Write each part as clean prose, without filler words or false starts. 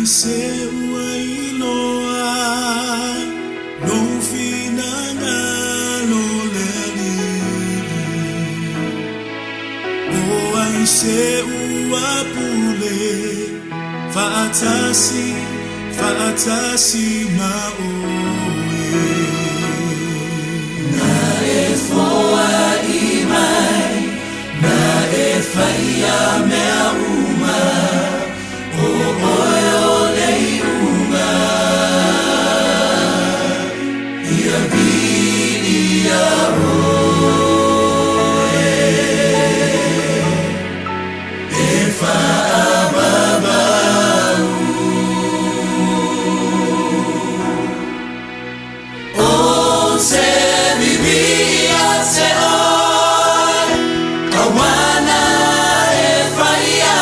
se ua iloa lou finagalo le Alii, O ai se ua pule faatasi, faatasi ma oe. Na e foai mai, na e faia mea uma, O oe o le iuga, Ia viia oe, e faavavau. Ou te vivi ia te oe, Auana e whai.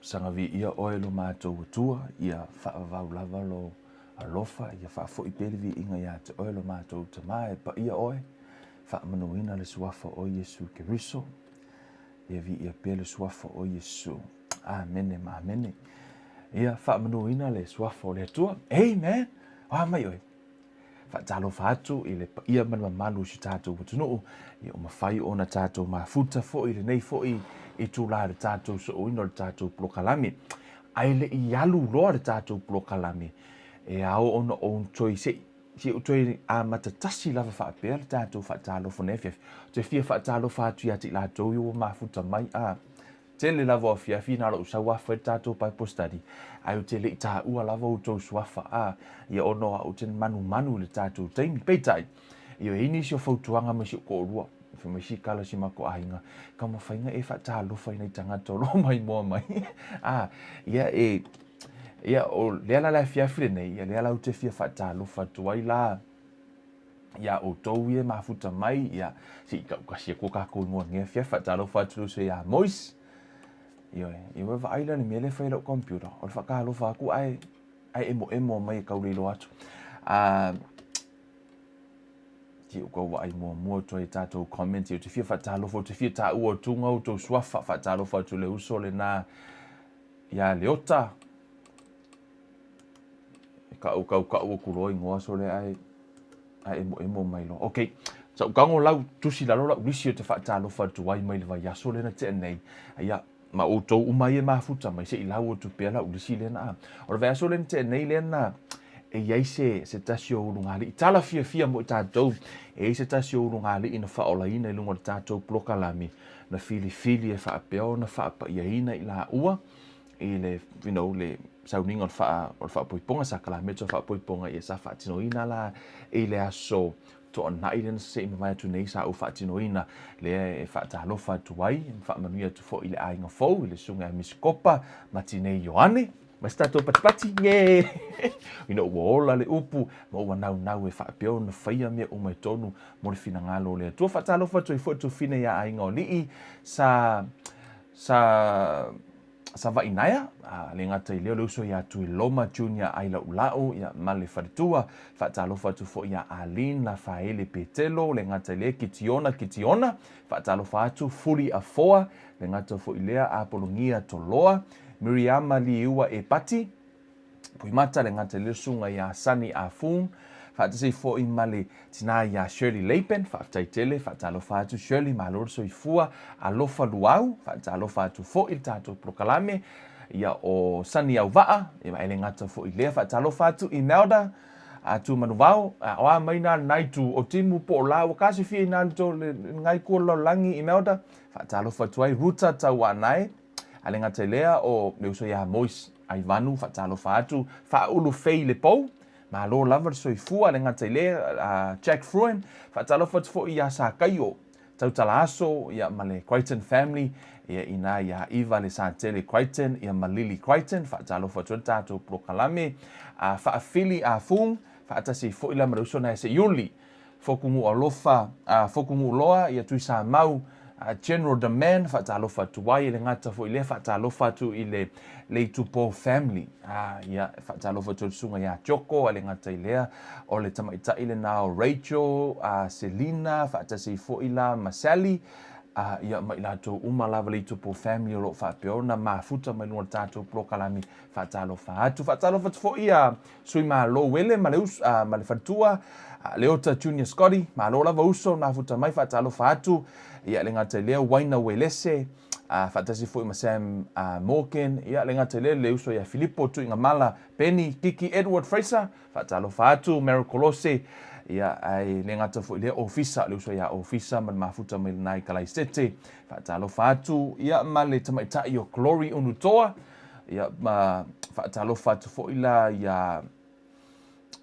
Saga viia oe lo matou Atua, ia faavavau lava lo alofa, ia faafoi pea le viiga ia te oe lo matou Tama e paia oe, faamanuina le Suafa o Iesu Keriso, ia viia pea le Suafa o Iesu. Amene ma amene. Ia faamanuina le Suafa o le Atua. Amen. O a mai oe? Faatalofa atu i le paia ma le mamalu o si tatou atunuu, ia ua mafai ona tatou mafuta foi i lenei foi itula i le tatou sooina o le tatou polokalame. Ae le i alu loa le tatou polokalame, e ao ona ou toe se i ou toe amata tasi lava faapea le tatou faatalofa nei afiafi. Ou te fia faatalofa atu ia te i latou ia ua mafuta mai, a Tele lava o afiafi na o lou sau a fai le tatou Bible study, ae ou te le i taua lava outou suafa a, ia ona o au ou te manumanu i le tatou taimi. Peitai, ia e i ai nisi o fautuaga mai si ou toalua, fai mai si kala si matou aiga, taumafaiga e faatalofa i nai tagata o lo o maimoa mai. A, ia e, ia o lea la le afiafi lenei, ia lea la ou te fia faatalofa atu ai la, iā outou ia e mafuta mai, ia, se i tautasi atu o tatou igoa i lenei afiafi, faatalofa atu i le uso ia Moise. Ioe, ia ua vaai la i le mea lea e fai e lau computer, o le faatalofa atu ae, ae emoemo mai e tau le iloa atu. Se i ou tau vaai muamua atu ai i tatou comments, ou te fia faatalofa, ou te fia taua atuga outou suafa, faatalofa atu i le uso lena ia Leota, E kau kau kau aku loa igoa sole ae ae emoemo mai loa. Ok, sa ou tago lau tusi lalo lau lisi o te faatalofa atu ai mai le vaiaso lea na tea nei. Ia, ma outou uma ai e mafuta mai se i lau atu pea lau lisi lea na. O le vaiaso lea na tea nei lea na e i ai se, se tasi o ulugalii. Tala fiafia mo i tatou, e i ai se tasi o ulugalii na faaolaina i luga o le tatou polokalame, na filifili e faapea ona faapaiaina i laua i le, you know, le sauniga o le faa, o le faapoipoga, sakalameta o le faapoipoga, ia sa faatinoina la i le aso Toonai lea na se i mavae atu nei sa ou faatinoina, lea e faatalofa atu ai, ma faamanuia atu foi i le aiga fou, i le susuga ia Misikopa ma Tinei Ioane, ma se tatou patipati, ye! Ina ua ola le upu, ma ua naunau e faapea ona faia mea uma i tonu mo le finagalo o le Atua. Faatalofa atu ai foi Tufina ia Aiga o Alii, sa, sa, Savainaea, a le gata i lea o le uso ia Tuiloma Junior Ailaula'u, ia, ma le faletua. Faatalofa atu foi ia Arlene Lafaele Petelo, le gata i lea Kitiona Kitiona, faatalofa atu Fuli Afoa, le gata foi i lea Apologia Toloa, Miriama Liua Epati, Puimata, le gata i lea susuga ia Sunny Ah Foong, faatasi foi ma le tinā ia Shirley Lapen, faafetai tele, faatalofa atu Shirley, malo le soifua, alofa Luau, faatalofa atu foi i le tatou polokalame, ia o Sunny Auvaa, ia e le gata foi i lea, faatalofa atu Imelda, a Tumanuvao, o a mai nā lena itu, o Timu po o la, ua kasifia i nā lena itu o le lalolagi Imelda, faatalofa atu ai Ruta Tauanae, A le gata i lea, o le uso ia Moise Aivanu, faatalofa atu, Faaulu Fei Lepou, malo lava le soifua, a le gata i lea, Jack Fruin, faatalofa atu foi ia Sakaio, Tautala Aso, ia ma le Crichton family, ia ina ia Iva le Satele Crichton, ia ma Lily Crichton, faatalofa atu ai le tatou polokalame, a Faafili Afung, faatasi ai foi la ma le uso na Seiuli, Fokunuu Alofa, Fokunuu Loa, ia Tuisamau, General Demand, faatalofa atu ai, e le gata foi i lea, faatalofa atu i le Leitupo family, ia, faatalofa atu i le susuga ia Joko, e le gata i lea, o le tamaitai lena o Rachel, Selina, faatasi ai foi la ma Sally, ia, ma i latou uma lava Leitupo family o lo o faapea ona mafuta mai luga o le tatou polokalame, faatalofa atu. Faatalofa atu foi ia Sui Malo Uele ma le uso, ma le faletua, Leota Junior Scotty, malo lava uso, mafuta mai, faatalofa atu, ia le gata i lea, Waina Uelese, faatasi foi ma Sam Morgan, ia le gata i lea, le uso ia Filipo Tuigamala, Benny, Kiki Edward Fraser, faatalofa atu, Meryl Kolose, ia ae le gata foi i lea, Ofisa, le uso ia Ofisa ma le mafuta mai lena i Kalaisete, faatalofa atu, ia ma le tamaitai o Glory Unutoa, Ia, ma faatalofa atu foi la ia,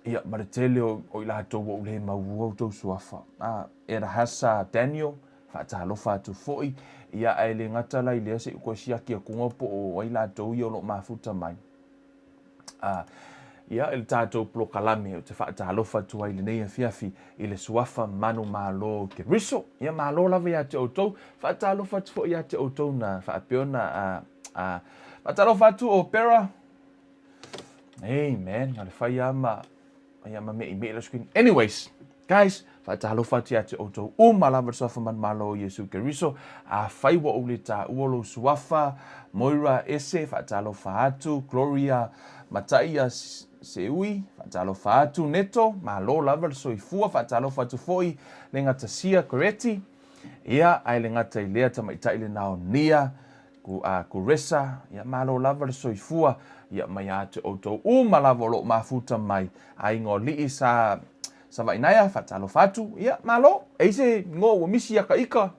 ia ma le tele o, o i latou ua ou le maua outou suafa. A, Erahasa Daniel, faatalofa atu foi. Ia, ae le gata la i lea se i ou toe siaki atuga po o ai latou ia o lo o mafuta mai. A, ia, i le tatou polokalame ou te faatalofa atu ai i lenei afiafi i le suafa manumalo Keriso. Ia, malo lava ia te outou. Faatalofa atu foi ia te outou na faapea ona, a, A Faatalofa atu o Pera. Amen. Na le fai lava ma ia ma meʻimeʻi lau screen. Anyways, guys, faatalofa atu ia te outou uma lava i le Suafa manumalo o Iesu Keriso. Afai ua ou le taua lou suafa, Moira Ese, faatalofa atu, Gloria Mataia Seui, faatalofa atu, Neto, malo lava le soifua, faatalofa atu foi le Gatasia Koreti, ia, ae le gata i lea tamaitai le Naonia, Ku, a, Kuresa, ia, malo lava le soifua, ia, mai ia te outou uma lava o lo o mafuta mai, aiga o alii sa, Savainaea, faatalofa atu, ia, malo, e i se igoa ua misi ia ka ika,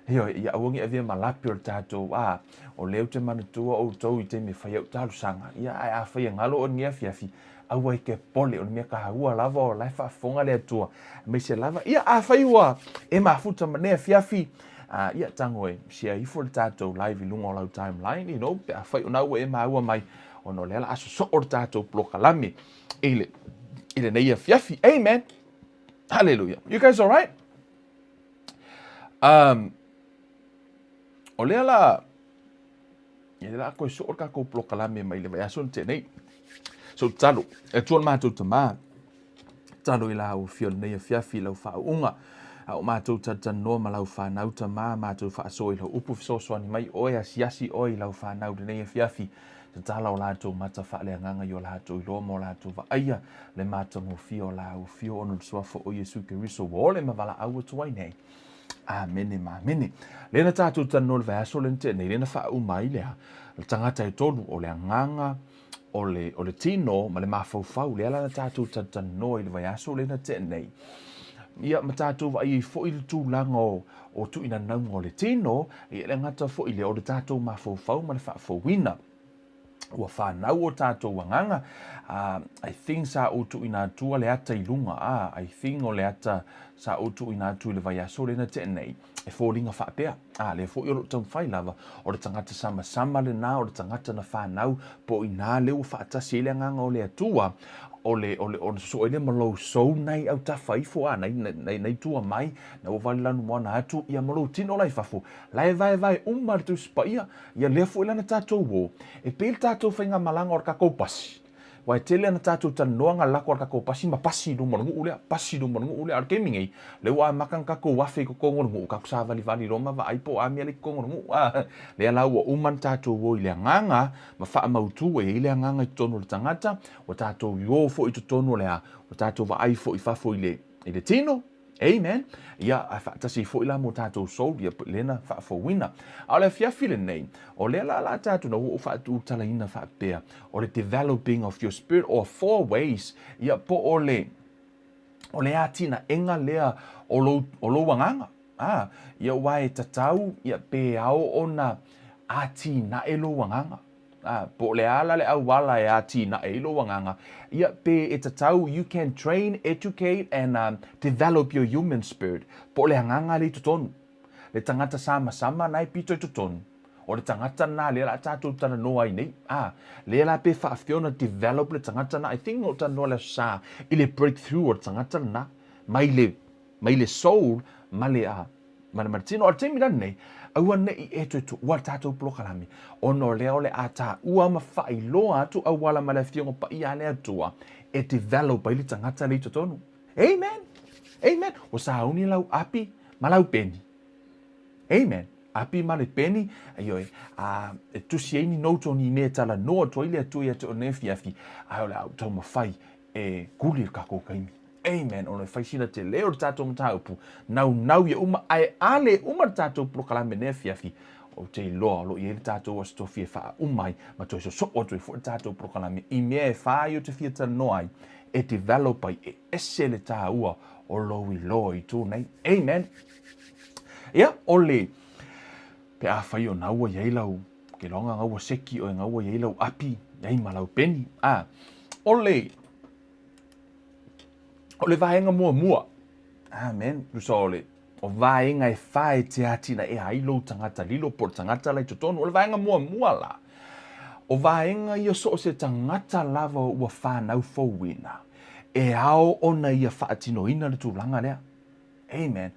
ioe, ia aua ne i avea ma lape o le tatou, a, o lea ou te manatua outou i taimi e fai ai au talosaga, ia, ae afai e galo oe i lenei afiafi, aua e te pole, o le mea taua lava o la e faafofoga le Atua, aemaise lava, ia, afai ua e mafuta ma nei afiafi, a, ia, tago e share ifo le tatou live i luga o lau timeline, you know, pe afai o na ua e maua mai, ona o lea o le a sosoo le tatou polokalame i le, i lenei afiafi. Amen. Hallelujah. You guys all right? Um, o lea la, Ia lea la a toe soo le tatou polokalame mai le vaiaso na tea nei. So tatalo, e Atua le matou Tama, tatalo i lau afio lenei afiafi i lau faauuga, a o matou talatalanoa ma lau fanau Tama, matou faasoa i lau upu fesoasoani mai oe, asiasi oe i lau fanau lenei afiafi, tatala o latou mata faaleagaga i o latou iloa ma o latou vaaia le matagofie o lau afio ona o le suafa o Iesu Keriso ua ole ma valaau atu ai nei. Amene ma amene. Lea na tatou talanoa i le vaiaso lea na tea nei, lea na faauma ai le a? Le tagata e tolu, o le agaga, o le, o le tino ma le mafaufau. Lea la na tatou talatalanoa i le vaiaso lea na tea nei. Ia, ma tatou vaai ai foi le tulaga o, o tuuinanauga o le tino, ia le gata foi lea o le tatou mafaufau ma le faafouina. Ua fanau o tatou agaga, uh, I think sa ou tuuina atua le ata i luga, ah, I think o le ata sa ou tuuina atu i le vaiaso lea na tea nei, e foliga faapea, ah, lea foi o loo taumafai lava, o le tagata samasama lena, o le tagata na fanau, po o inā lea ua faatasi ai le agaga o le Atua, o le, o le, ona sosoo ai lea ma lou soul nai autafa ifo, ah, nai, nai, nai tua mai, na ua vale lanumoana atu, ia ma lou tino la i fafo, la e vaevae uma le Tusi Paia, Ia lea foi la na tatou o, e pei le tatou faigamalaga o le tatou pasi, aua e tele ana tatou talanoaga lako a le tatou pasi ma pasi i luma o le nuu lea, pasi i luma o le nuu lea. A o le taimi nei, lea ua amata ona tatou afe i totonu o le nuu, tatou savalivali loa ma vaai po o a mea la i totonu o le nuu. A, lea la ua uma ona tatou o i le agaga ma faamautu e i ai le agaga i totonu o le tagata, ua tatou o foi i totonu o le a, ua tatou vaai foi i fafo i le, i le tino, Amen. Ia, ae faatasi ai foi la mo tatou soul, ia, lea na faafouina. A o le afiafi lenei, o lea la la tatou na ua ou faatutalaina faapea, o le developing of your spirit, or four ways, ia, po o le, o le atinaega lea o lou, o lou agaga. Ah, ia, aua e tatau, ia, pe ao ona atinae lou agaga. Ā, po o le a la le auala e atinae ai lou agaga, ia, pe e tatau, you can train, educate and um, develop your human spirit, po o le agaga lea i totonu. Le tagata samasama na e pito i totonu, o le tagata lena lea la tatou talanoa ai nei. Ā, lea la pe faafefea ona develop le tagata lena, I think na ou talanoa i le Aso Sa i le breakthrough o le tagata lena, mai le, mai le soul ma le, uh, Ma le tino o le taimi lenei, aua ne i e toe tuua le tatou polokalame, ona o lea o le a taua ma faailoa atu auala ma le Afioga Paia a le Atua e develop ai le tagata lea i totonu. Amen! Amen! Ua sauni lau api ma lau peni. Amen! Api ma le peni, ioe, a e tusi ai ni note o ni mea e talanoa atu ai le Atua ia te oe i lenei afiafi, ae o le a ou taumafai e kuli le tatou taimi. Amen. Ona e fai sina tele o le tatou mataupu, naunau ia uma, ae a le uma le tatou polokalame nei afiafi, ou te iloa o lo o i ai le tatou Aso Tofi e faauma ai ma toe sosoo atu ai foi le tatou polokalame i mea e fā ai ou te fia talanoa ai, e develop ai, e ese le taua o lou iloa i itu nei. Amen. Ia, o le, pe afai o na ua i ai lau, ke loaga na ua seki oe na ua i ai lau api, i ai ma lau peni. A, o le, O le vaega muamua, amen, tusa o le, o vaega e fā e te atinaea ai lou tagata lilo po o le tagata la i totonu. O le vaega muamua la, o vaega ia so o se tagata lava ua fanau fouina, e ao ona ia faatinoina le tulaga lea. Amen.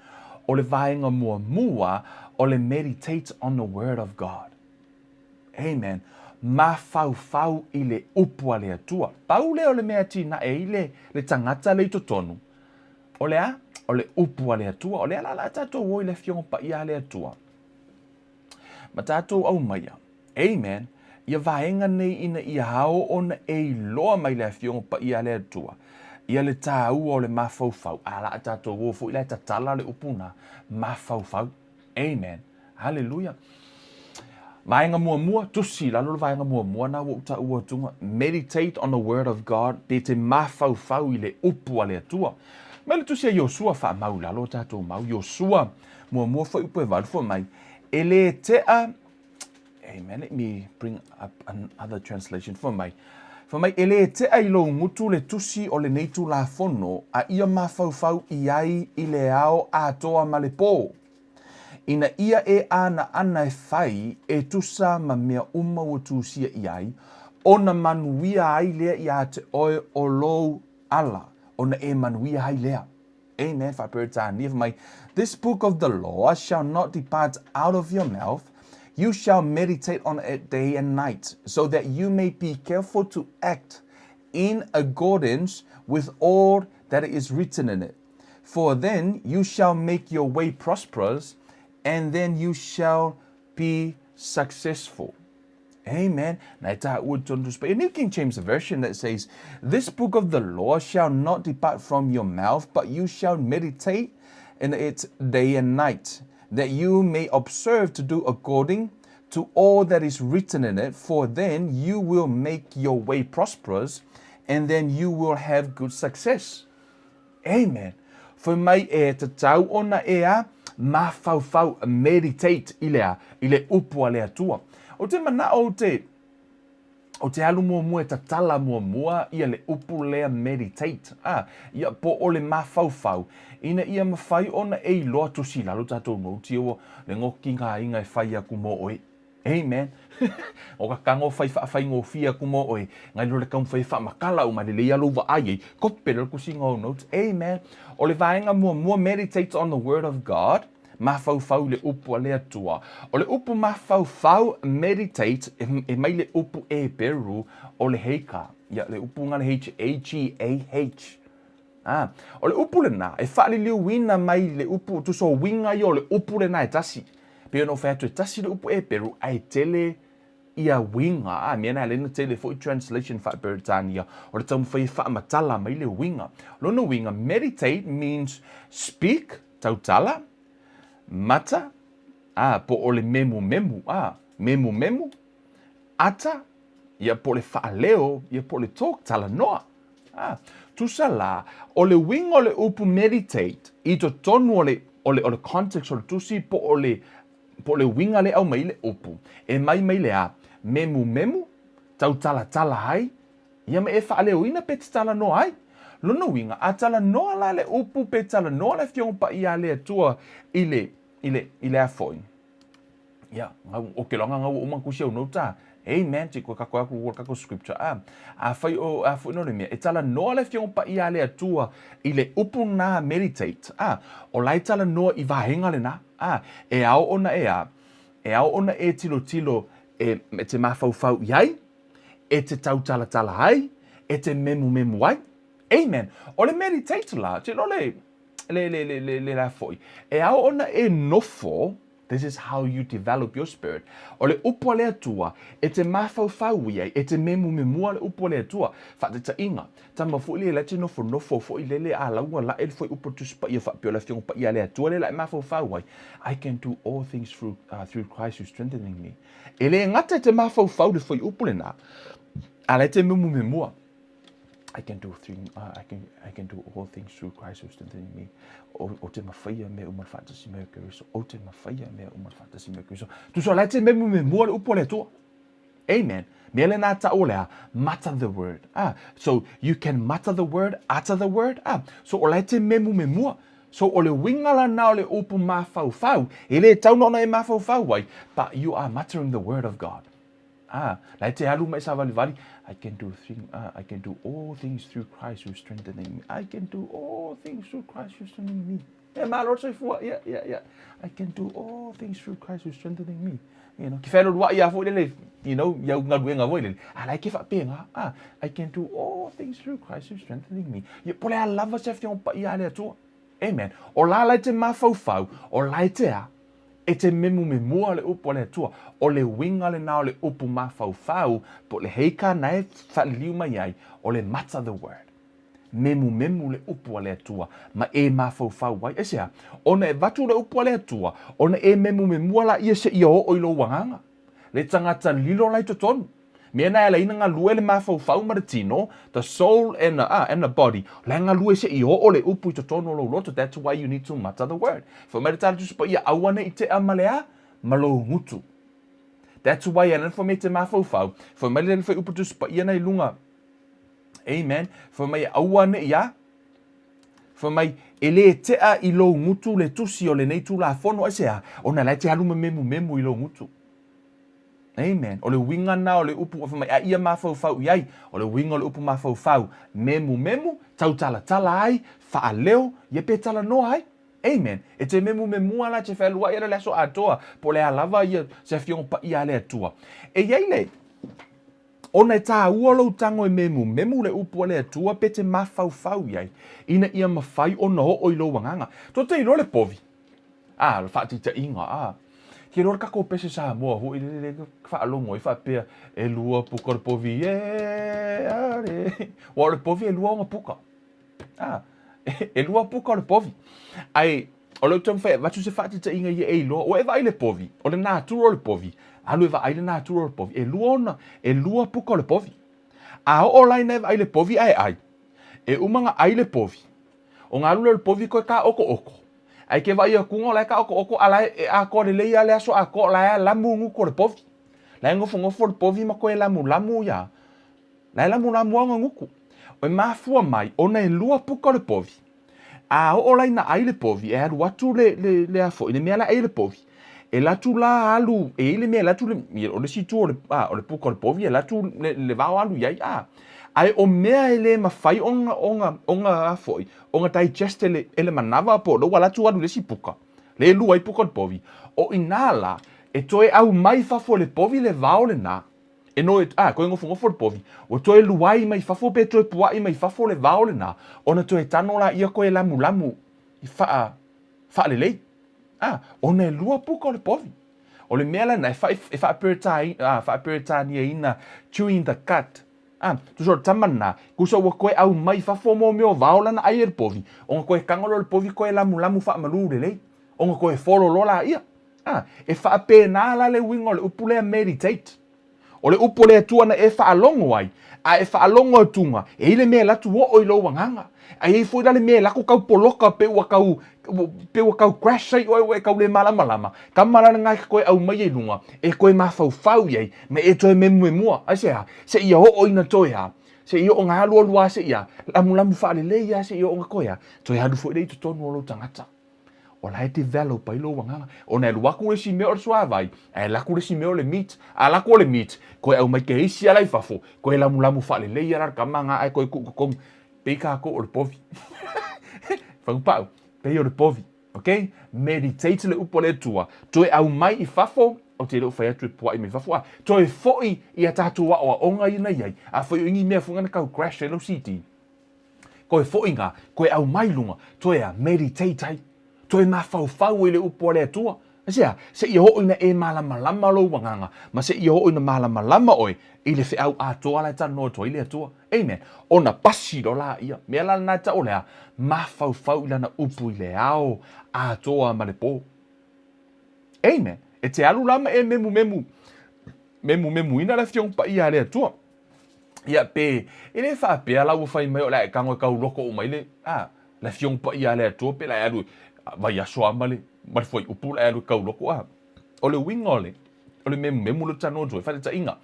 O le vaega muamua, o le meditate on the word of God. Amen. Mafaufau i le upu a le Atua. Pau lea o le mea e atinae ai le, le tagata lea i totonu, o le a? O le upu a le Atua. O lea la o le a tatou o i le Afioga Paia a le Atua, ma tatou aumaia, amen, ia vaega nei ina ia ao ona e iloa mai le Afioga Paia a le Atua, ia le taua o le mafaufau. A la a tatou o foi la e tatala le upu na, mafaufau. Amen. Haleluia. Vaega muamua, tusi i lalo le vaega muamua na ua ou taua atuga. Meditate on the word of God, pe te mafaufau i le upu a le Atua. Mai le tusi a Iosua faamau i lalo o tatou mau. Iosua muamua foi upu e valu foi mai. E le tea Amen. Let me bring up another translation for mai. Fai mai, e le tea i lou gutu le tusi o lenei Tulafono a ia mafaufau i ai i le ao atoa ma le pō, ina ia e anaana e fai e tusa ma mea uma ua tusia i ai, ona manuia ai lea iā te oe o lou ala, ona e manuia ai lea. Amen. Faa-Peretania fai mai, This book of the law shall not depart out of your mouth, you shall meditate on it day and night, so that you may be careful to act in accordance with all that is written in it. For then you shall make your way prosperous, and then you shall be successful. Amen. Na e tāua tonu tusi paia. New King James Version that says, This book of the law shall not depart from your mouth, but you shall meditate in it day and night, that you may observe to do according to all that is written in it, for then you will make your way prosperous, and then you will have good success. Amen. Fai mai e tatau ona e a mafaufau, meditate i le a, i le upu a le Atua. O te manao o te, o te alu muamua e tatala muamua ia le upu lea meditate, a, ia po o le mafaufau, ina ia mawhai ona e iloa tusi lalo tatou note ua le ngoki ngā inga e whai aku mō oe. Amen. O ka kago fai faafaigofie aku mo oe, ngai lo le taumafai e faamatala uma lelei a lou vaai ai, kope loa le tusiga o notes. Amen. O le vaega muamua, meditate on the word of God, mafaufau i le upu a le Atua. O le upu mafaufau, meditate, e mai le upu Eperu o le heika. Ia, le upu nga le H-A-G-A-H. A, o le upu lena, e faaliliuina mai le upu, tusa o uiga ia o le upu lena e tasi. Pei ona ou fai atu e tasi le upu Eperu, ae tele ia uiga, a, mea na e ala ai ona tele foi translation faa-Peretania, o le taumafai e faamatala mai le uiga. O lona uiga, meditate means speak, tautala, mata, a, po o le memumemu, a, memumemu, ata, ia po o le faaleo, ia po o le talk, talanoa. A, tusa la, o le uiga o le upu meditate i totonu o le, o le, o le context o le tusi po o le, po o le uiga lea e aumai i le upu, e mai mai le a, memumemu, tautalatala ai, ia ma e faaleoina pe te talanoa ai. Lona uiga, a talanoa la le upu pe talanoa le Afioga Paia a le Atua i le, i le, i le a foi? Ia, ngau, o ke loanga ngau o uma kusi au nota. Amen, te koe kako aku o kako scripture. A, a whai o, a whai no le mea, e tala noa le whionga pa ia le atua i le upu nā meditate. A, o lai tala noa i vahenga le nā. A, e ao ona e a, e ao ona e tilo tilo e, e te mafaufau i ai, e te tautalatala ai, e te memu memu ai. Amen. O le meditate la, te lo le, le, le, le, le, le la foi, e ao ona e nofo, This is how you develop your spirit. O le upu a le Atua, e te mafaufau i ai, e te memumemua le upu a le Atua. Faataitaiga, tama foi le la te nofonofo foi lele a laua lae le foi upu Tusi Paia faapea o le Afioga Paia a le Atua le la e mafaufau ai. I can do all things through, through Christ who strengthening me. E le gata e te mafaufau le foi upu lena, a la e te memumemua. I can do thing, I can, I can do all things through Christ who strengthening me. O, o te mawhaia mea uma le whaatasi mea Keriso. O te mawhaia mea uma le whaatasi mea Keriso. Tuso lai te memu me mua le upu le Atua. Amen. Mea le nā ta o lea, mutter the word. Ah, so you can mutter the word, utter the word. Ah, so o lai te memu me mua. So o le winga la nā o le upu mawhauwhau, e le tau nona e mawhauwhau ai, but you are muttering the word of God. Ah, la te alu mai savalivali. I can do thing, I can do all things through Christ who strengthening me. I can do all things through Christ who strengthening me. E malo le soifua, ia, ia, ia. I can do all things through Christ who strengthening me. You know, ke whealoluaʻi a foi lele, you know, iau galuega foi lele. A la e ke faapena, ah, I can do all things through Christ who strengthening me. Ia, po le a lava se Afioga Paia a le Atua. Amen. O la la e te mafaufau, o la e te a, e te memumemua le upu a le Atua. O le uiga lena o le upu mafaufau, po o le heika na e faaliliu mai ai, o le mutter the word. Memumemu le upu a le Atua, ma e mafaufau ai. Aisea? Ona e avatu le upu a le Atua, ona e memumemua laia seia oo i lou agaga. Le tagata lilo la i totonu. Mea na e ala ai na galue le mafaufau ma le tino, the soul and the, ah, and the body, la e galue seia oo le upu i totonu o lou loto. That's why you need to mutter the word. Fai mai le tala Tusi Paia, aua ne i tea ma le a? Ma lou gutu. That's why e ala ai na fai mai e te mafaufau, fai mai le fuaiupu Tusi Paia na i luga, Amen. Fai mai e aua ne i a? Fai mai, e lē tea i lou gutu le tusi o lenei Tulafono, aisea? Ona la e te alu ma memumemu i lou gutu. Amen. O le uiga na o le upu fai mai, a ia mafaufau i ai. O le uiga o le upu mafaufau, memumemu, tautalatala ai, faaleo, ia pe talanoa ai. Amen. E te memumemua la e te fealuai ala le aso atoa, po o le a lava ia se Afioga Paia a le Atua. E i ai le. Ona e tāua lou tago e memumemu le upu a le Atua pe te mafaufau i ai, ina ia mafai ona oo i lou agaga. Tou te iloa le povi? A, le faataitaiga, a. Ke iloa le kakou pese Samoa foi lele le faalogo ai faapea, elua puka o le povi, e, are. Ua o le povi elua ona puka. A, elua puka o le povi. Ae, o lea ou te taumafai e avatu se faataitaiga ia e iloa, ua e vaai i le povi, o le natura o le povi, alu e vaai le natura o le povi, elua ona, elua puka o le povi. A oo la ina e vaai i le povi ae ai, e uma ona ai le povi, ona alu lea o le povi koe kāokooko. Ae ke vaai atu o la e kāokooko a la e atoa lelei lava le aso atoa o la e lamu gutu o le povi. La e nofonofo le povi ma toe lamulamu ia. La e lamulamu lava ona gutu. E mafua mai ona elua puka o le povi. A oo la ina ai le povi, e alu atu le, le, le a foi, le mea la e ai le povi. E alu atu la alu, e i ai le mea e alu atu le, o le isi itu o le, a, o le puka o le povi, e alu atu le, le vao alu i ai, a. Ae o mea e le mafai ona, ona, ona a foi, ona digest e le, e le manava po o lea ua alu atu alu i le isi puka, le lua ai puka o le povi. O i ina la, e toe aumai fafo e le povi le vao lena, E no e, a, koe nofonofo le povi, ua toe luai mai fafo pe toe puaʻi mai fafo le vao lena, ona toe tano laia koe lamulamu i faa, faalelei. A, ona e lua puka o le povi. O le mea lena e faa, e faa-Peretaniaina chewing the cud. A, tusa o le tama lena, tusa ua toe aumai fafo mo mea o vao lana ai e le povi, ona toe tago lea o le povi koe lamulamu faamalu lelei, ona toe folo loa laia. A, e faapena la le uiga o le upu lea meditate. O le upu o le Atua na e faalogo ai, a e faalogo atuga, e i ai le mea e alu atu oo i lou agaga. A i ai foi la le mea e alu atu tau poloka pe ua tau, pe ua tau crash ai oe ua e tau le malamalama, tama la lena e toe aumaia i luga, e toe mafaufau i ai, ma e toe memuemua. Aisea? Seia oo ina toe a, seia oo ina alualu lava seia lamulamu faalelei lava seia oo ina toe a, toe alu foi lea i totonu o lou tagata. O la e develop ai lou agaga. Ona e alu atu le isi mea o le suavai, ae alu atu le isi mea o le meat. A alu atu o le meat, toe aumai ke isi ala i fafo, toe lamulamu faalelei ala le tama na ae toe tuu i totonu. Pei tatou o le povi. Fagupau, pei o le povi. Ok? Meditate le upu a le Atua. Toe aumai i fafo, ou te le o fai atu e puaʻi mai fafo, a toe foi i a tatou aoaoga ia na i ai. Afai o i ni mea foi na tau crash ai lau CD, Koe foi nga, koe aumai luga, toe a meditate ai, toe mafaufau ai le upu a le Atua. Aisea? Seia oo ina e malamalama lou agaga, ma seia oo ina malamalama oe i le feau atoa la e talanoa atu ai le Atua. Amen. Ona pasi loa laia. Mea la lena e tau o le a? Mafaufau i lana upu i le ao atoa ma le po. Amen. E te alu la ma e memumemu, memumemuina le Afioga Paia a le Atua. Ia, pe, e le faapea la ua fai mai o le a e tago e tau loko uma i le, a, le Afioga Paia a le Atua pe la e alu vaiaso a ma le, ma le fuaiupu la e alu e tau loko, a. O le uiga o le, o le memumemu lea ou te talanoa atu ai, faataitaiga,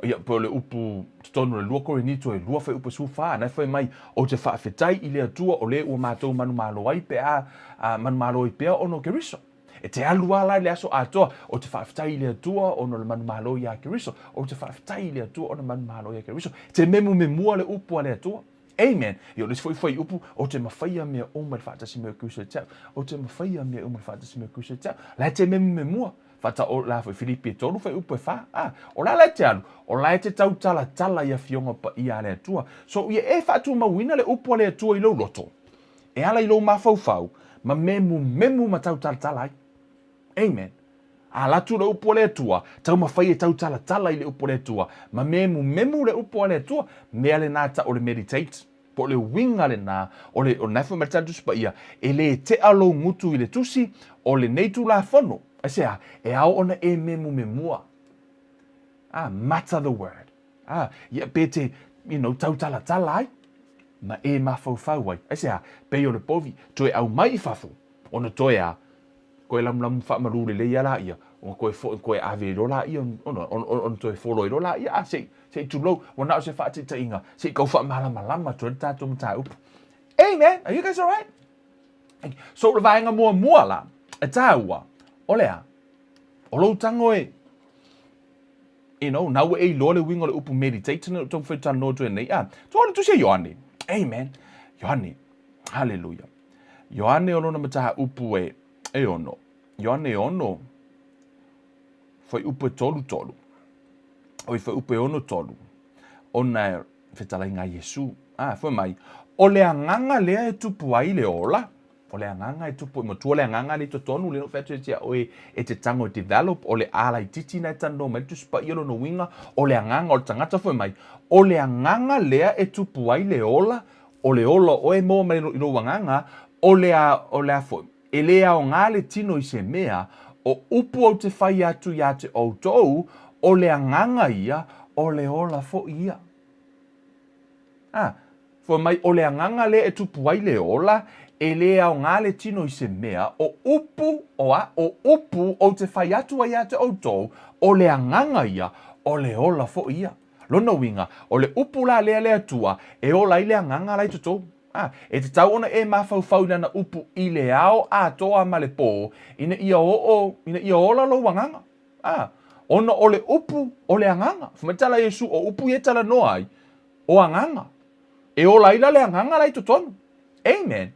ia, pe o le upu totonu o le 2 Korinito e 2 fuaiupu e 14, na e fai mai, Ou te faafetai i le Atua o le ua matou manumalo ai pe a, a, manumalo ai pea ona o Keriso. E te alu lava la i le aso atoa, ou te faafetai i le Atua ona o le manumalo iā Keriso. Ou te faafetai i le Atua ona manumalo iā Keriso. E te memumemua le upu a le Atua. Amen. Ia, o le isi foi fuaiupu, Ou te mafaia mea uma i le faatasi mai o Keriso ia te au. Ou te mafaia mea uma i le faatasi mai o Keriso ia te au. La e te memumemua. Faata, o la foi Filipi e tolu fuaiupu e fa. A, o la la e te alu? O la e te tautalatala i Afioga Paia a le Atua. So, ia e faatumauina le upu a le Atua i lou loto, e ala i lou mafaufau, ma memumemu ma tautalatala ai. Amen. A latu le upu a le Atua, taumafai e tautalatala i le upu a le Atua, ma memumemu le upu a le Atua, mea lena tau o le meditate, po o le uiga lena, o le, o lena e fai mai le Tala Tusi Paia, e le tea lou gutu i le tusi o lenei Tulafono. Aisea? E ao ona e memumemua. Ah, mutter the word. Ah, ia pe te, you know, tautalatala ai, ma e mafaufau ai. Aisea? Pei o le povi, toe aumai i fafo, ona toe a, Koe lamulamu faamalu lelei a laia, ona koe foi koe ave ai loa laia, ona, ona, ona toe follow ai loa laia, a, se i, se i tulou, ua na o se faataitaiga, se i kau faamalamalama atu ai le tatou mataupu. Amen! Are you guys alright? So, o le vaega muamua la, e tāua, o le a? O lou tago e, you know, nā ua e iloa le uiga o le upu meditate na taumafai talanoa atu ai nei, a, so o le tusi a Ioane. Amen. Ioane. Hallelujah. Ioane o lona mataupu e, e ono. Ioane e ono, fuaiupu e tolu tolu. Oi, fuaiupu e ono tolu. Ona e fetalaiga a Iesu. A, fai mai, o le agaga lea e tupu ai le ola, o le agaga e tupu ai, matua le agaga lea i totonu, lea na ou fai atu ia te oe e te tago e develop, o le a laitiiti na e talanoa mai le Tusi Paia lona uiga, o le agaga o le tagata fai mai, o le agaga lea e tupu ai le ola, O le ola o oe e maua mai i lou agaga, o le a, o le a foi, e le aoga le tino i se mea, o upu ou te fai atu iā te outou, o le agaga ia, o le ola foi ia. A, fai mai, o le agaga lea e tupu ai le ola, e le aoga le tino i se mea, o upu, o a, o upu ou te fai atu ai iā te outou, o le agaga ia, o le ola foi ia. Lona uiga, o le upu la lea le Atua e ola ai le agaga la i totonu. A, e tatau ona e mafaufau i lana upu i le ao atoa ma le pō, ina ia oo, ina ia ola lou agaga. A, ona o le upu o le agaga. Fai mai le tala a Iesu, o upu ia e talanoa ai, o agaga. E ola ai la le agaga la i totonu. Amen.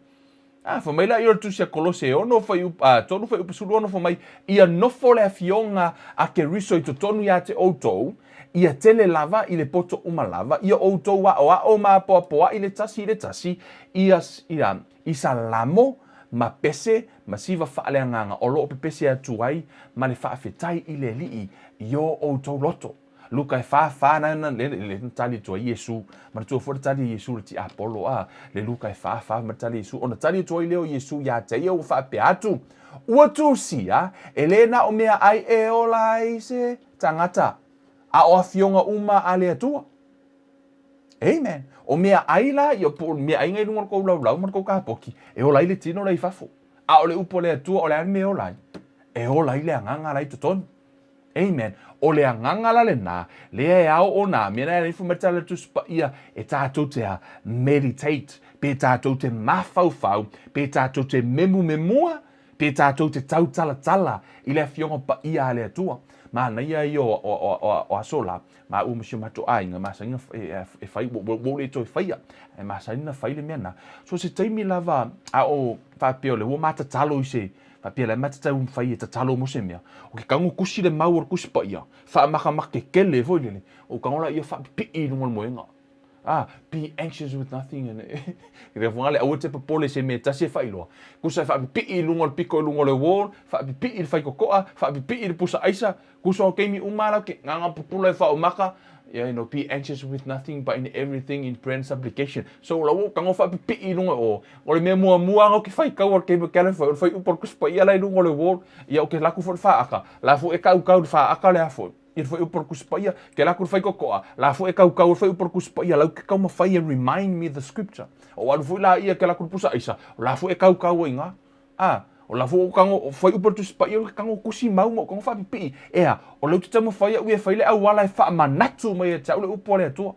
A, fai mai laia o le Tusi a Kolose e ono fuaiupu, a, tolu fuaiupu 16 fai mai, Ia nofo le afioga a Keriso i totonu iā te outou, ia tele lava i le poto uma lava, ia outou aʻoaʻo ma apoapoaʻi le tasi i le tasi, ia, ia, i salamo, ma pese, ma siva faaleagaga o lo o pepese atu ai ma le faafetai i le Alii i o outou loto. Luka e fa fa na na le le na tali atu ai Iesu. Manatua foi le tali a Iesu i le tiapolo a le Luka e fa fa ma le tali a Iesu. Ona tali atu ai lea o Iesu iā te ia ua faapea atu, Ua tusia, e le na o mea ai e ola ai se tagata, a o afioga uma a le Atua. Amen. O mea ai la, ia po o mea ai i luga o le kou laulau ma le kou kapoki, e ola ai le tino la i fafo. A o le upu a le Atua, o le a le mea e ola ai? E ola ai le agaga la i totonu. Amen. O le agaga la lena, lea e ao ona mea na e ifo mai tala Tusi Paia e tātou te a meditate, pe tātou te mafaufau, pe tātou te memumemua, pe tātou te tautalatala i le afioga paia a le Atua. Manaia ia o, o, o, o, o aso la, ma ua ma si o matou aiga, masani na e, e fai, ua, ua, ua le toe faia, e masani na fai le mea na. So se taimi lava, a o faapea o le ua matatalo i se, Faapea la e matatau mafai e tatalo mo se mea, o ke kago kusi le mau o le Kusi Paia, faamakamaka kekele foi lele, o kago la ia faapipii i luga o le moega. Ah, be anxious with nothing and le foga le aua te popole se mea e tasi e faailoa. Kusa e faapipii i luga o le piko i luga o le wall, faapipii i le faikokoa, faapipii i le pusa aisa, Kusa o keimi uma lau ke nganga pupula e whaomaka, yeah, you know, be anxious with nothing but in everything in prayer and supplication. So la ua kago whaapipii i lunga o, o le mea muamua anga o ke whai kau o le keima ke ala whai, o le whai upa o le Kusi Paia la i lunga o le wall, ia o ke laku fo le whaaka, la fo e kau kau le whaaka le afo, i le whai upa o le Kusi Paia, ke laku le whai kokoa, la fo e kau kau le whai upa o le Kusi Paia, lau ke kau mawhai e remind me the scripture. O alu fo i la ia ke laku le pusa aisa, la fo e kau kau ai ngā. A, o la foi o kago, o fuaiupu o le Tusi Paia o le kago kusi mau ma o kago faapipii. Ea, o le uta taumafai au ia e fai le auala e faamanatu mai ia te au le upu a le Atua.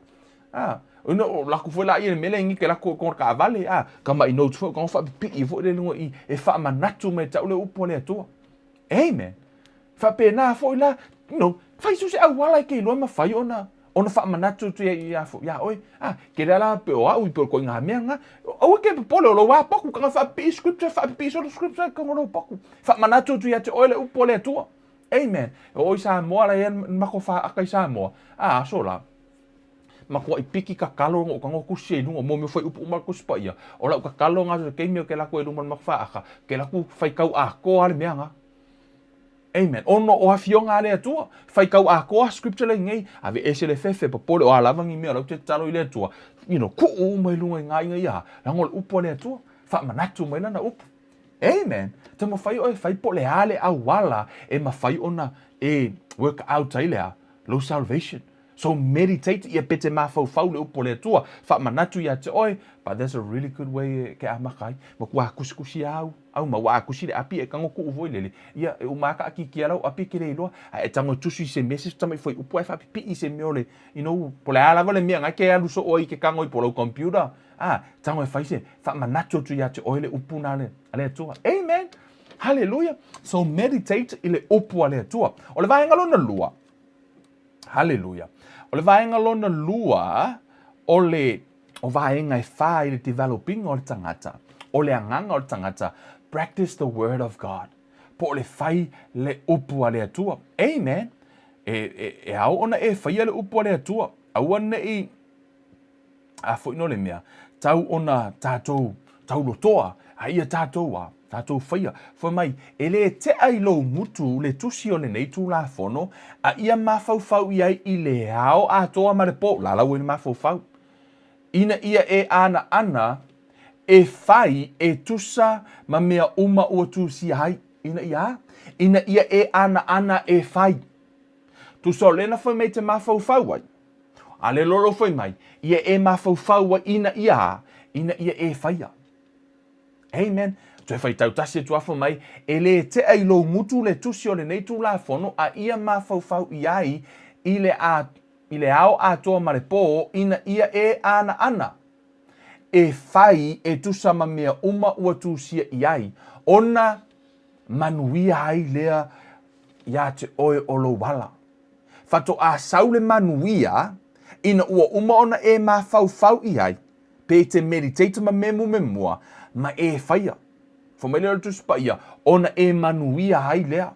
A, ina o laku foi la ia le mea lea i ke lako i kona kaavale, a, ka mai notes foi o kago faapipii foi le luga i e faamanatu mai ia te au le upu a le Atua. Amen. Faapena foi la, you know, fai so se auala e ke iloa e mafai ona, Ona faamanatu atu ia ia fo ia oe, a ke le ala pe o au i pe o ko ngā mea ngā. Aua ke popole o lou apoku ka faapipii scripture, faapipii solo scripture ka lou poku. Faamanatu atu ia te oe le upu a le Atua. Amen. E oo i Samoa la ia mako whaaka i Samoa. A aso la. Makuaʻi piki kakalo o ka kusi i lunga mo mea whai upu uma kusi pa ia. O lau kakalo ngā ke mea ke lako e luma mako whaaka. Ke laku whai kau ākoa le mea ngā. Amen. Ono o afioga a le Atua. Whai kau ākoa scripture le ngei. Ave ese le fefe popole o alava ngi mea lau te tatalo i le Atua. You know, kuu uma i lunga i ngā inga ia. Lango le upu a le Atua. Whaamanatu mai lana upu. Amen. Taumafai oe e fai po o le a le auala e mafai ona e work out ai le a? Lou salvation. So meditate ia pe te mafaufau le upu o le Atua, faamanatu ia te oe, but that's a really good way e ke amaka ai. Ma kua kusikusi au, au ma ua akusi le api e kango kuu foi lele. Ia, e uma ka aki kia lau api ke le iloa. A e tango e tusu i se mea se tamai foi upu ai faapipii i se mea o le, you know, po le a lava le mea ngai ke alu so oe i ke kango i po lau computer. A, tago e fai se faamanatu atu ia te oe le upu na le, a le Atua. Amen! Hallelujah! So meditate i le upu a le Atua. O le vaega lona lua, Hallelujah. O le vaega lona lua, o le o vaega e whā i le developing o le tangata, o le agaga o le tangata, practice the word of God. Po o le fai le upu a le Atua. Amen. E, e, e ao ona e whaia le upu a le Atua. Aua nei A foi no le mea, tau ona tatou taulotoa, a ia tatou a, tatou faia. Fai mai, e le tea i lou gutu le tusi o lenei Tulafono, a ia mafaufau i ai i le ao atoa ma le po, lalau ai le mafaufau, ina ia e anaana e fai e tusa ma mea uma ua tusia ai, ina ia a? Ina ia e anaana e fai. Tusa o lena fai mai te mafaufau ai. A le lolo fai mai, ia e mafaufau ai ina ia a, ina ia e faia. Amen. Toe faitau tasi atu afa mai, e le tea i lou gutu le tusi o lenei Tulafono a ia mafaufau i ai i le, a, i le ao atoa ma le pō ina ia e anaana e fai e tusa ma mea uma ua tusia i ai, ona manuia ai lea iā te oe o lou ala. Faatoa sau le manuia ina ua uma ona e mafaufau i ai, pe te meditate ma memu me mua, ma e whaia. Fai mai lea o le Tusi Paia, ona e manuia ai lea.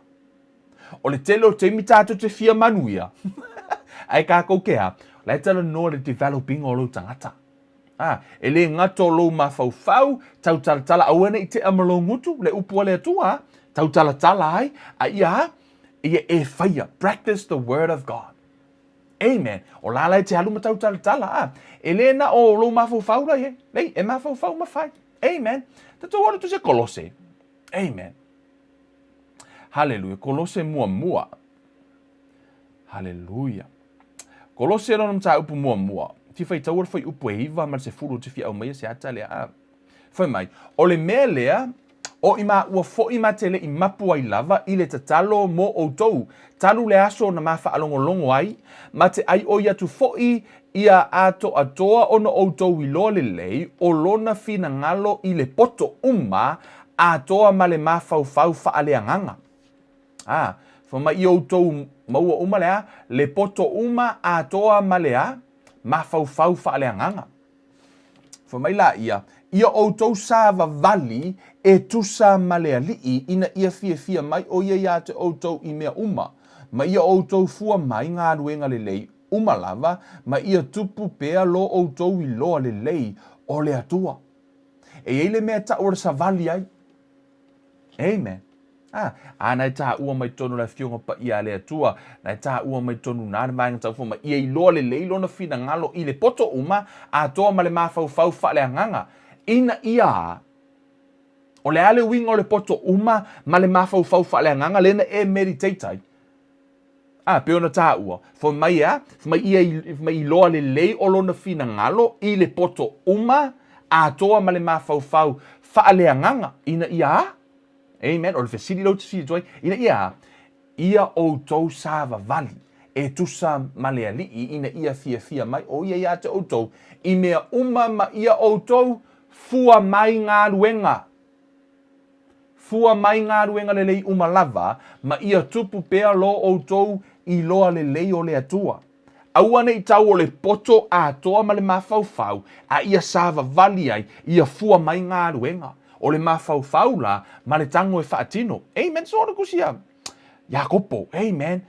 O le tele o taimi tātou te fia manuia, ae kākou ke a, la e talanoa le developing o lou tagata. A, e le gata o lou mafaufau, tautalatala, aua ne i tea ma lou gutu, le upu a le Atua, tautalatala ai, a ia a, ia e faia, practice the word of God. Amen. O la la e te alu ma tautalatala, a, e le na o lou mafaufau la e, nei, e mafaufau ma fai. Amen. Tatou alu tusi Kolose. Amen. Hallelujah. Kolose muamua. Haleluia. Kolose lona mataupu muamua. Ti faitaua le fuaiupu e 9 ma le 10 te fia aumaia se ata lea. A. Fai mai, o le mea lea, o i maua foi ma te le i mapu ai lava i le tatalo mo outou, talu le aso na ma faalogologo ai, ma te ai oi atu foi ia atoatoa ona outou iloa lelei o lona finagalo i le poto uma atoa ma le mafaufau faaleagaga. A, fai mai i outou maua uma le a, le poto uma atoa ma le a, mafaufau faaleagaga. Fai mai la ia, ia outou savavali e tusa ma le Alii ina ia fiafia mai o ia ia te outou i mea uma, ma ia outou fua mai galuega lelei uma lava, ma ia tupu pea lo outou iloa lelei o le Atua. E i ai le mea tau o le savali ai. Amen. Ah, a na e tāua mai tonu le afioga paia a le Atua, na e tāua mai tonu nā le vaega taufa mai, ia iloa lelei lona finagalo i le poto uma, atoa ma le mafaufau faaleagaga, ina ia a, o le a le uiga o le poto uma ma le mafaufau faaleagaga lea na e meditate ai? A, pei ona tāua, fai mai e a, fai mai ia, fai mai iloa lelei o lona finagalo i le poto uma, atoa ma le mafaufau faaleagaga, ina ia a? Amen. O le fesili lea ou te fesili atu ai, ina ia a? Ia outou savavali e tusa ma le Alii ina ia fiafia mai o ia ia te outou i mea uma ma ia outou fua mai galuega. Fua mai galuega lelei uma lava, ma ia tupu pea lo outou iloa lelei o le Atua. Aua ne i tau o le poto atoa ma le mafaufau, a ia savavali ai, ia fua mai galuega. O le mafaufau la ma le tago e faatino. Amen. So o le tusi a Iakopo. Amen.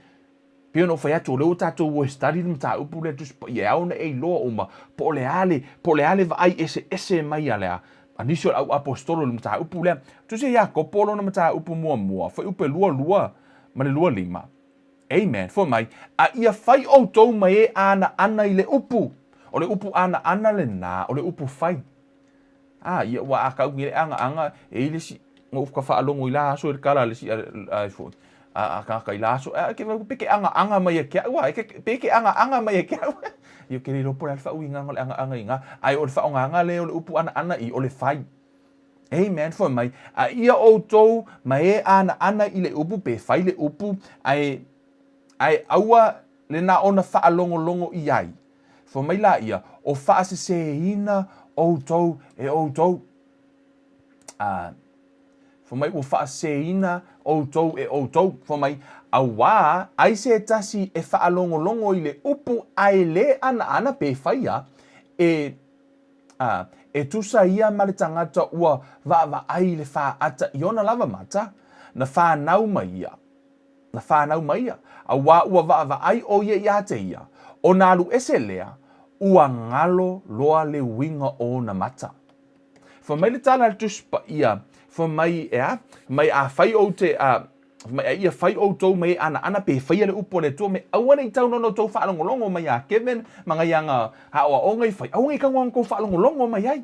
Pei ona ou fai atu, o lea ua tatou o e study le mataupu lea Tusi Paia, e ao ona e iloa uma po o le a le, po o le a le vaai eseese mai a le a, a nisi o le au aposetolo i le mataupu lea. Tusi a Iakopo lona mataupu muamua, fuaiupu e 22 ma le 25. Amen. Fai mai, a ia fai outou ma e anaana i le upu. O le upu anaana lena, o le upu fai. A, ia, ua a kau i le agaaga, e i le isi, na ou ka faalogo i la aso i le kala a le isi, a, foi, a, a kaka i la aso, a, ke, pe ke agaaga mai e ke au, a, ke, pe ke agaaga mai e ke au. Ia, ke le iloa po o le a le faauigaga o le agaaga i ina, ae o le faaaogaga lea o le upu anaana i, o le fai. Amen, fai mai, a ia outou ma e anaana i le upu, pe fai le upu, ae, ae aua le na ona faalogologo i ai. Fai mai laia, o faaseseina outou e outou. A, fai mai ua faaseseina outou e outou. Fai mai, auā ai se tasi e faalogologo i le upu ae lē anaana pe faia, e, a, e tusa ia ma le tagata ua vaavaai i le faata i ona lava mata, na fanau mai ia. Na fanau mai ia, auā ua vaavaai ʻo ia iā te ia, ona alu ese lea, ua galo loa le uiga o ona mata. Fai mai le tala a le Tusi Paia, fai mai, e a? Fai mai, afai ou te, a, fai mai, a ia fai ʻoutou mai e ʻanaʻana pe faia le upu a le Atua me aua ne i tau na ona outou faalogologo mai iā Kevin ma ngai ana aoaoga i fai, aua ne i tau na ona outou faalogologo mai ai.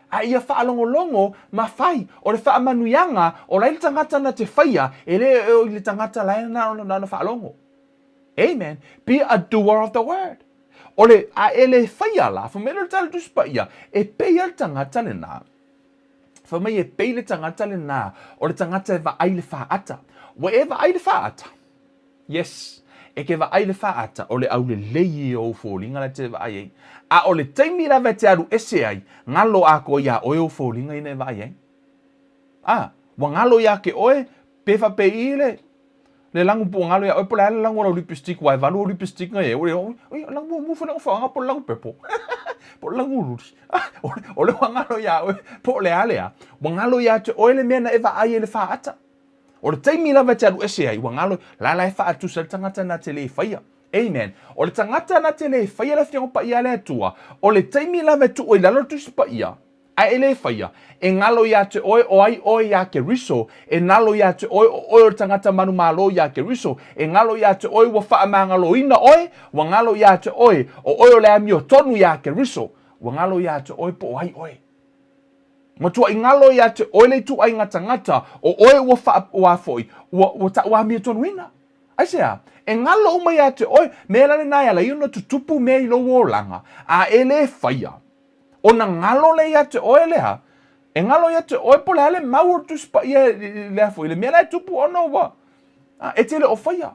A ia faalogologo ma fai, o le faamanuiaga, o lai le tagata na te faia, e le o i le tagata la e na ona faalogo. Amen. Be a doer of the word. O le, a e le faia la, fai mai le tala Tusi Paia, e pei a le tagata lena, fai mai e pei le tagata lena, o le tagata e vaai le faata. Ua e vaai le faata? Yes. E ke vaai le faata, o le aulelei ia o ou foliga la e te vaai ai. A o le taimi lava e te alu ese ai, galo atoa iā oe ou foliga ia na e vaai ai. A, ua galo iā ke oe, pe faapei i le, le lagu po ua galo iā oe po o le a le lagu o lau lipstick, ua e walu ou lipstick na i ai, ua le, oi, o lagu muamua foi lea na faaaoga po o le lagu pepo, po o le lagu luli. O lea ua galo iā oe po o le a le a, ua galo iā te oe le mea na e vaai ai i le faata. O le taimi lava e te alu ese ai, ua galo, la la e faatusa le tagata na te le faia. Amen. O le tagata na te le faia le Afioga Paia a le Atua, o le taimi lava e tuu ai i lalo le Tusi Paia, ae e le faia, e galo iā te oe o ai oe iā Keriso, e nalo iā te oe o oe o le tagata manumalo iā Keriso, e galo iā te oe ua faamagaloina oe, ua galo iā te oe o oe o le amiotonu iā Keriso, ua galo iā te oe po o ai oe. Matuaʻi galo iā te oe le ituaiga tagata, o oe ua faa, ua foi, ua, ua taʻuamiotonuina. Aisea? E galo uma iā te oe, mea la lena e ala ai ona tutupu mea i lou olaga, a e lē faia. Ona galo lea iā te oe lea, e galo iā te oe po o le a le mau o le Tusi Paia i lea foi, le mea la e tupu ona ua, a, e te le o faia.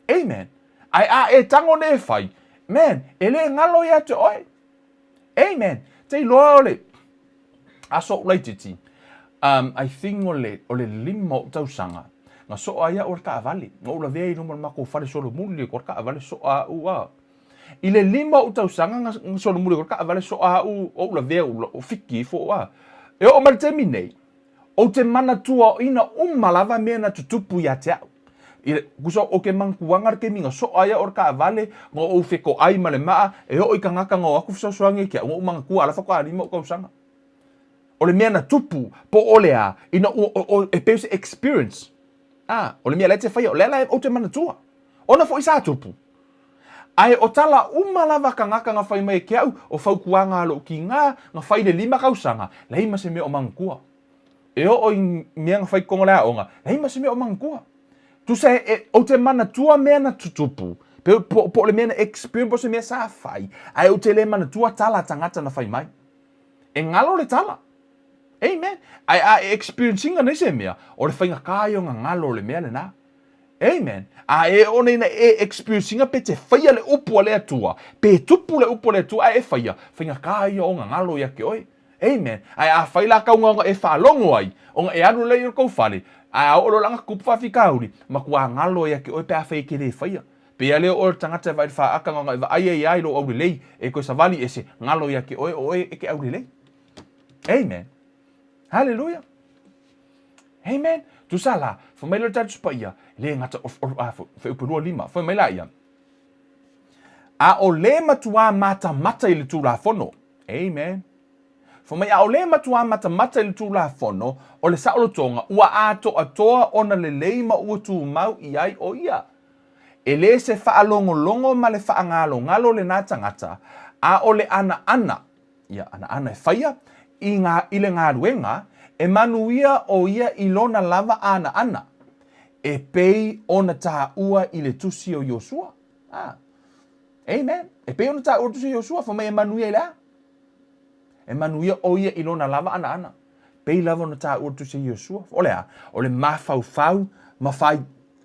Amen. Ae a e tago nei e fai, man, e lē galo iā te oe. Amen. Te iloa o le aso ou laititi, um, I think o le, o le lima o tausaga, na soa ai au o le taavale. Na ou lavea i luma o le matou fale solomuli le taavale soa au a. I le lima o tausaga na, na solomuli le taavale soa au o ou lavea o fiki ifo a. E oo mai le taimi nei, Ou te manatuaina uma lava mea na tutupu iā te au. I le, kusa o ke manatuaga le taimi na soa ai au o le taavale, na ou fetoai ma le maa, e oo i tagata na o atu fesoasoani ai ke au, na ou manatua ala faatoa lima ou tausaga. O le mea na tupu, po o le a, ina ua, o, o, e pei o se experience. A, o le mea la e te faia, o lea la ou te manatua. Ona foi sa tupu. Ae o tala uma lava tagata na fai mai e ke au, o fautuaga a lou kīnā, na fai i le lima tausaga, leai ma se mea o manatua. E oo i mea na fai i totonu o le aoga, leai ma se mea o manatua. Tusa e, e, ou te manatua mea na tutupu, pe, po, po o le mea na experience, po o se mea sa fai, ae ou te le manatua tala a tagata na fai mai. E galo le tala. Amen. Ae a e experience ina nei se mea, o le faigata ia ona galo o le mea lena. Amen. A e oo nei na e experience ina pe te faia le upu a le Atua, pe tupu le upu a le Atua ae e faia, faigata ia ona galo ia te oe. Amen. Ae a fai la kauga ona e faalogo ai, ona e alu lea i lo tou fale, ae a oo loa la ona tupu faafitauli, matua galo ia te oe pe a fai e te le faia. Pei a lea o oe o le tagata e vaai i le faata na ona e vaai ai lava i lou aulelei, e toe savali ese, galo ia te oe o oe e te aulelei. Amen. Haleluia. Amen. Tusa la, fai mai lea o le Tala Paia, e le gata o, o, a, fuaiupu 25, fai mai la ia, A o le matuā matamata i le Tulafono. Amen. Fai mai, a o le matuā matamata i le Tulafono, o le saolotoga, ua atoatoa ona lelei ma ua tumau i ai o ia. E le se faalogologo ma le faagalogalo lenā tagata, a o le anaana, ia anaana e faia, i ngā, i le galuega, e manuia o ia i lona lava anaana, e pei ona taua i le tusi o Iosua. Ah. Amen. E pei ona taua i le tusi o Iosua, fai mai e manuia i le a? E manuia ʻo ia i lona lava anaana. Pei lava ona taua i le tusi a Iosua. O le a? O le mafaufau ma fai.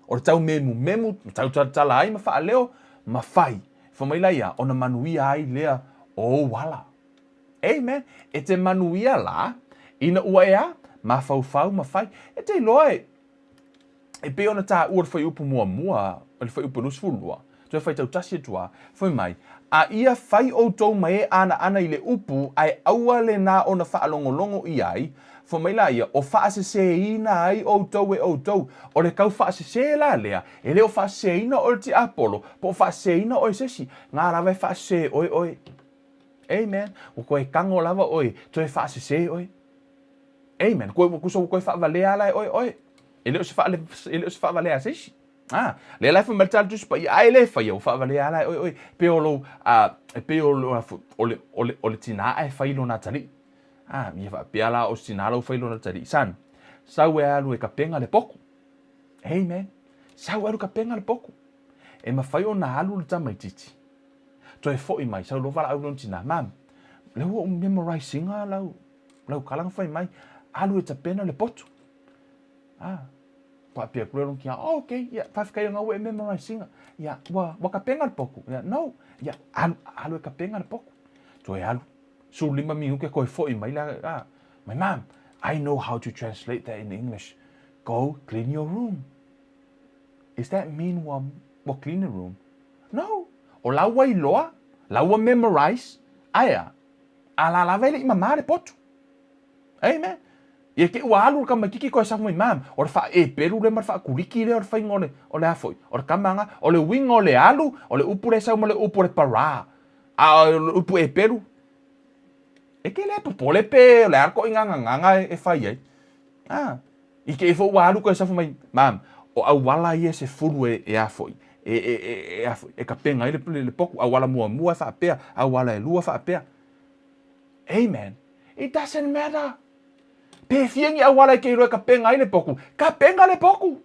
O le taumemumemu, ma tautalatala ai ma faaleo ma fai. Fai mai la ia, ona manuia ai lea o ou ala. Amen. E te manuia la, ina ua e a? Mafaufau ma fai. E te iloa e, e pei ona taua i le fuaiupu muamua, o le fuaiupu 22, toe faitau tasi atu lava, fai mai, A ia fai ʻoutou ma e ʻanaʻana i le upu, ae aua lenā ona faalogologo i ai, fai mai la ia, o faasesēina ai ʻoutou e ʻoutou. O le kau faasesē la lea, e le o faasesēina ʻoe e le tiapolo, po o faasesēina ʻoe e se isi, na lava e faasesē ʻoe ʻoe. Amen. Ua toe tago lava ʻoe, toe faasesē ʻoe. Amen. Koe ua kusa ua toe faavalea ala e oe oe. E le o se faale, e le o se faavalea a se isi. Ah, lea la e fai mai le tala Tusi Paia, a e le faia, ua faavalea ala e oe oe. Pei o lou, ah, e pei o, o le, o le, o le tinā ae fai lona atalii. Ah, ia faapea la o se tinā la ua fai lona atalii. Son, sau e alu e kapega le poku. Amen. Sau e alu kapega le poku. E mafai ona alu le tamaitiiti. Toe foi mai, sau loa valaau i lona tinā. Mum, lea ua ou memorize ina lau, lau kala na fai mai, alu e tapena le potu. Ah, faapea atu lea lona tinā, oh, okay, ia, faafetai ona ua e memorize ina. Ia, ua, ua kapena le potu. Ia, no, ia, alu, alu e kapena le potu. Toe alu, 15 minute toe foi mai la, ah, my mom, I know how to translate that in English. Go clean your room. Is that mean ua, ua clean the room? No. O la ua iloa, la ua memorize, ae a? A la lava e le i mamā le potu. Amen. Ia te ua alu le tamaititi toe sau mai, Mom, o le faaepelu lea ma le faakuliki lea o le faiga o le, o le a foi, o le tama na, o le uiga o le alu, o le upu lea e sau ma le upu o le parā. A o le upu epelu, e te le popole pe o le a le toʻaiga gagana e fai ai. A, i te i foi ua alu toe sau mai, Mom, o auala ia e sefulu e, e a foi, e, e, e, e a foi, e kapena ai le, le, le potu, auala muamua e faapea, auala e lua faapea. Amen. It doesn't matter. Pe fia ni auala e te iloa e kapena ai le potu, kapena le potu.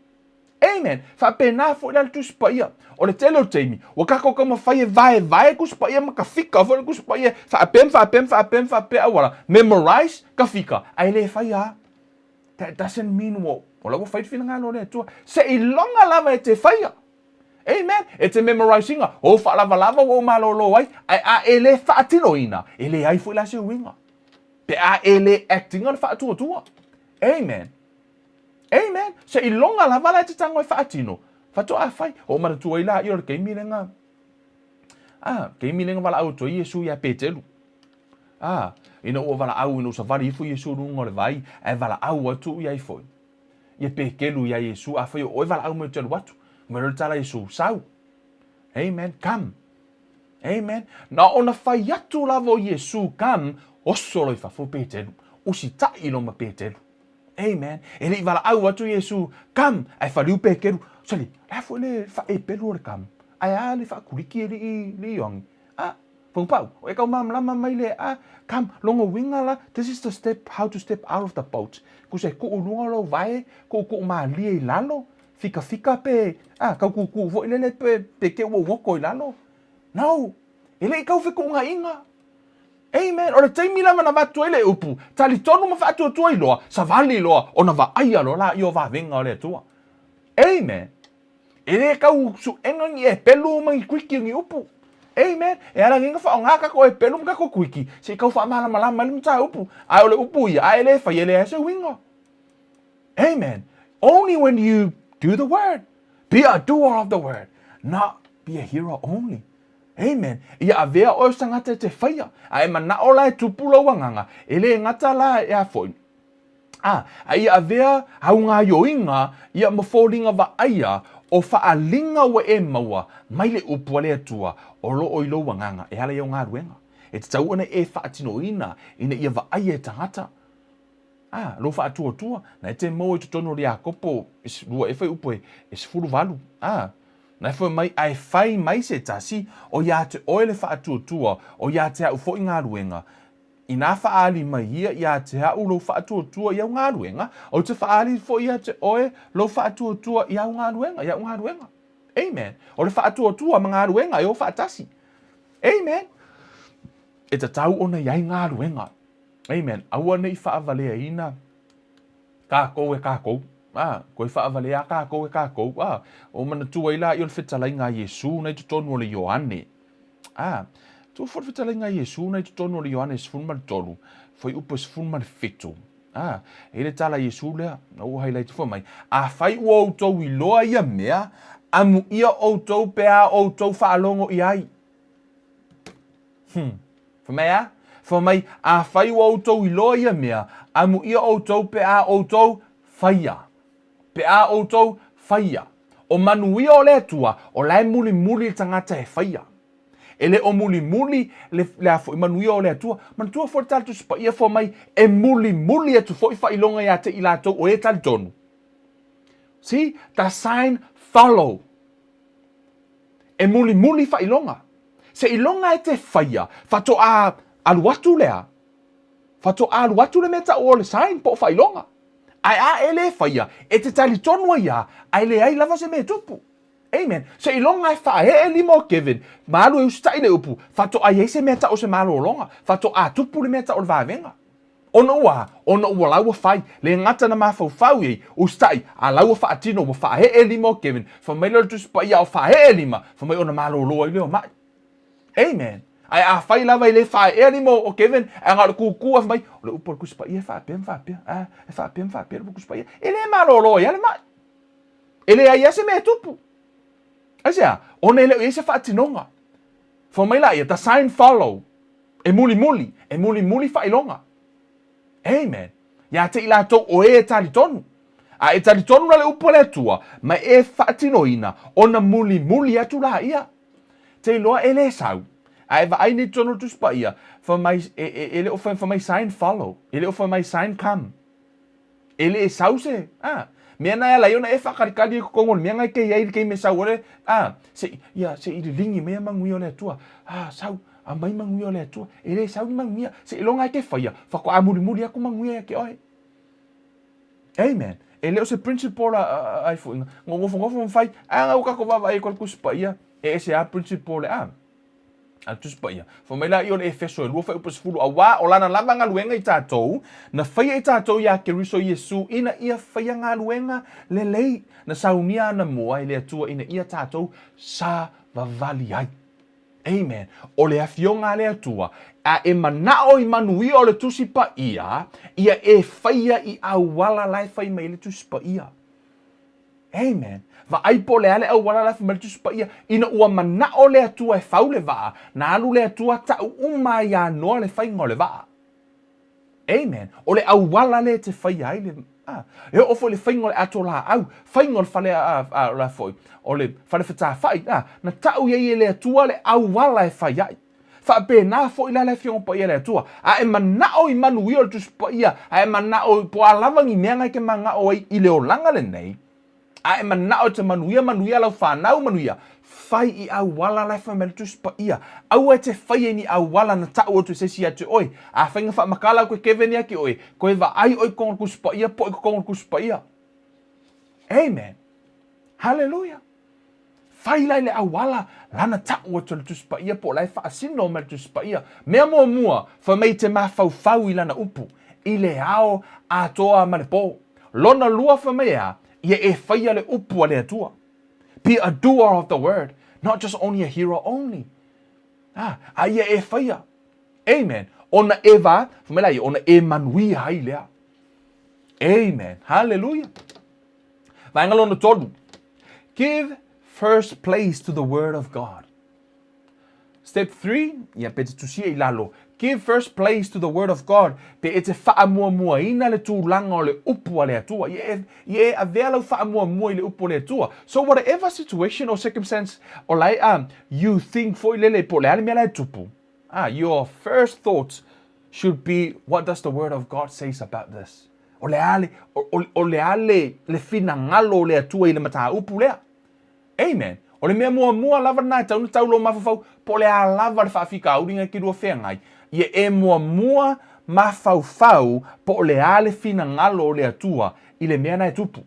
Amen. Faapena foi la le Tusi Paia. O le tele o taimi, ua tatou taumafai e vaevae Tusi Paia ma tafika foi le Tusi Paia, faapea ma faapea ma faapea ma faapea auala, memorize, tafika, ae le faia lava. That doesn't mean ua, o la ua fai le finagalo o le Atua. Seiloga lava e te faia. Amen. E te memorize ina, o faalavalava ua ou malōlō ai, ae a e le faatinoina, e leai foi la se uiga. Pe a e le act ina le faatuatua. Amen. Amen. Seiloga lava la e te tago e faatino, faatoa fai. Ua ou manatua ai laia o le taimi lena, a, taimi lena valaau atu ai Iesu iā Petelu. A, ina ua valaau, ina ua savali ifo Iesu i luga o le vai, ae valaau atu i ai foi. Ia Petelu iā Iesu, afai o oe valaau mai ou te alu atu. Mai loa le tala a Iesu, Sau. Amen. Come. Amen. Na ona fai atu lava o Iesu, Come, oso loa i fafo Petelu. Usitaʻi loa ma Petelu. Amen. E le i valaau atu Iesu, Come, ae faliu Petelu. Sali, le a foi le faaepelu o le come? Ae a le faakuliki e lii, lii Ioane? A, Fagupau, o e kau malamalama mai le a, come, lona uiga la, this is the step, how to step out of the boat. Kusa e tuu i luga lou vae, tuutuu malie i lalo, fikafika pe, a, kau tuutuu foi lele pe, pe te ua goto i lalo. No! E le i kau fetuunaiga. Amen. O le taimi lava na avatu ai le upu, talitonu ma faatuatua iloa, savali loa, ona vaaia loa laia o vavega o le Atua. Amen. E le tau suʻega ni epelu ma ni kuiki o ni upu. Amen. E ala nei ona faaaoga tatou epelu ma tatou kuiki se i tau faamalamalama ai le mataupu. Ae o le upu ia, a e le faia, e leai se uiga. Amen. Only when you do the word. Be a doer of the word. Not Be a hearer only. Amen. Ia avea oe o se tagata e te faia, a e manaʻo la e tupu lou agaga, e le gata la e a foi, a, a ia avea au gaioiga ia ma foliga vaaia o faaliga ua e maua mai le upu a le Atua o loo i lou agaga e ala i au galuega. E tatau ona e faatinoina ina ia vaaia e tagata. A, lou faatuatua, na e te maua i totonu o le Iakopo 2 e fuaiupu e 18. A, na e fai mai, a e fai mai se tasi, o iā te oe le faatuatua, o iā te au foi galuega. Inā faaali mai ia iā te au lou faatuatua i au galuega, ou te faaali foi iā te oe lou faatuatua i au galuega, i au galuega. Amen. O le faatuatua ma galuega e o faatasi. Amen. E tatau ona i ai galuega. Amen. Aua ne i faavaleaina kākou e kākou. A, koe faavalea kākou e kākou. A, o manatua ai la i o le fetalaiga a Iesū na i totonu o le Ioane. A, tuu foi le fetalaiga a Iesū na i totonu o le Ioane 13, fuaiupu 17. A, e le tala a Iesū lea, na ua highlight foi mai, Afai ua outou iloa ia mea, amuia outou pe a outou faalogo i ai. Hmm. Fai mai a? Fai mai, afai ua outou iloa ia mea, amuia outou pe a outou faia. Pe a outou faia. O manuia o le Atua, o la e mulimuli le tagata e faia. E le o mulimuli le, le a foi manuia o le Atua. Manatua foi le tala Tusi Paia fai mai, e mulimuli atu foi faailoga ia te i latou o e talitonu. See, the sign follow. E mulimuli faailoga. Seiloga e te faia, faatoa alu atu lea, faatoa alu atu le mea tau o le sign po o faailoga. Ae a e le faia, e te talitonu ai lava, ae leai lava se mea e tupu. Amen. Seiloga e faaee lima o Kevin, ma alu e usitai le upu, faatoa i ai se mea tau o se malologa, faatoa tupu le mea tau o le vavega. Ona ua a? Ona ua la ua fai, le gata na mafaufau i ai, usitai, a la ua faatino, ua faaee lima o Kevin, fai mai lea o le Tusi Paia a o faaee lima, fai mai ona malolo ai lea o maʻi. Amen. Ae afai lava e le faaeea lima o Kevin, ae na o le kukū a fai mai, o le upu a le Tusi Paia e faapea ma faapea, a, e faapea ma faapea le upu a le Tusi Paia, e le malolo ai lava le maʻi. E leai lava se mea e tupu. Aisea? Ona e le o i ai se faatinoga. Fai mai laia, the sign follow. E mulimuli, e mulimuli faailoga. Amen. Iā te i latou o e e talitonu. A e talitonu la le upu a le Atua, ma e faatinoina, ona mulimuli atu laia. Te iloa e le sau. A e vaai nei totonu o le Tusi Paia, fai mai, e, e, e le o fai, fai mai sign follow, e le o fai mai sign come. E le sau se, a, mea na e ala ai ona e faakalikali i totonu o le mea na e kei ai i le taimi e sau ai le, a, se i, ia, se i liligi mai a manuia o le Atua. A, sau, aumai manuia o le Atua. E le sau ni manuia, seiloga e te faia, faatoa mulimuli atu manuia ia te oe. Amen. E le o se principle a, a, a, ai foi, na nofonofo ma fai, a na ua tatou vaavaai ai koa le Tusi Paia, e ese lava principle a. A le Tusi Paia, fai mai laia o le Efeso e 2 fuaiupu 10, auā o lana lava galuega i tatou, na faia i tatou iā Keriso Iesu ina ia faia galuega lelei, na saunia anamua e le Atua ina ia tatou savavali ai. Amen. O le Afioga a le Atua, a e manao i manuia o le Tusi Paia, ia e faia i auala la e fai mai ai le Tusi Paia. Amen. Vaai po o le a le auala la e fai mai le Tusi Paia, ina ua manao le Atua e fau le vaa, na alu le Atua tau uma ai iā Noa le faiga o le vaa. Amen. O le auala lea e te faia ai le, a, e oo foi i le faiga o le ato laau, faiga o le fale, a, a, o le a foi, o le fale fetafai, a, na tau i ai e le Atua le auala e fai ai. Faapena foi la le Afioga Paia a le Atua, a e manao i manuia o le Tusi Paia, a e manao po o a lava ni mea na e te manao ai i le olaga lenei, a e manao e te manuia, manuia lau fanau, manuia, fai i auala la e fai mai le Tusi Paia. Aua e te faia i ni auala na tau atu e se isi ia te oe. Afai na faamatala atu e Kevin ia te oe, toe vaai oe i totonu o le Tusi Paia po o i totonu o le Tusi Paia. Amen. Haleluia. Fai la i le auala lana tau atu e le Tusi Paia po o la e faasino mai le Tusi Paia. Mea muamua, fai mai te mafaufau i lana upu, i le ao atoa ma le pō. Lona lua fai mai e a? Ia e faia le upu a le Atua. Be a doer of the word, not just only a hearer only. Ah, a ia e faia. Amen. Ona e va, fai mai la ia, ona e manuia ai lea. Amen. Hallelujah. Vaega lona tolu. Give. first place to the Word of God. Step 3, ia pe te tusia i lalo, give first place to the Word of God, pe e te faamuamuaina le tulaga o le upu a le Atua. Ia e, ia e avea lau faamuamua i le upu a le Atua. So whatever situation or circumstance o lae a you think foi lele po o le a le mea la e tupu, ah, your first thoughts should be what does the Word of God says about this? O le a le, o, o, o le a le, le finagalo o le Atua i le mataupu lea? Amen. O le mea muamua lava lena e tatau ona tau lou mafaufau, po o le a lava le faafitauli na e te lua feagai, ia e muamua mafaufau po o le a le finagalo o le Atua i le mea na e tupu.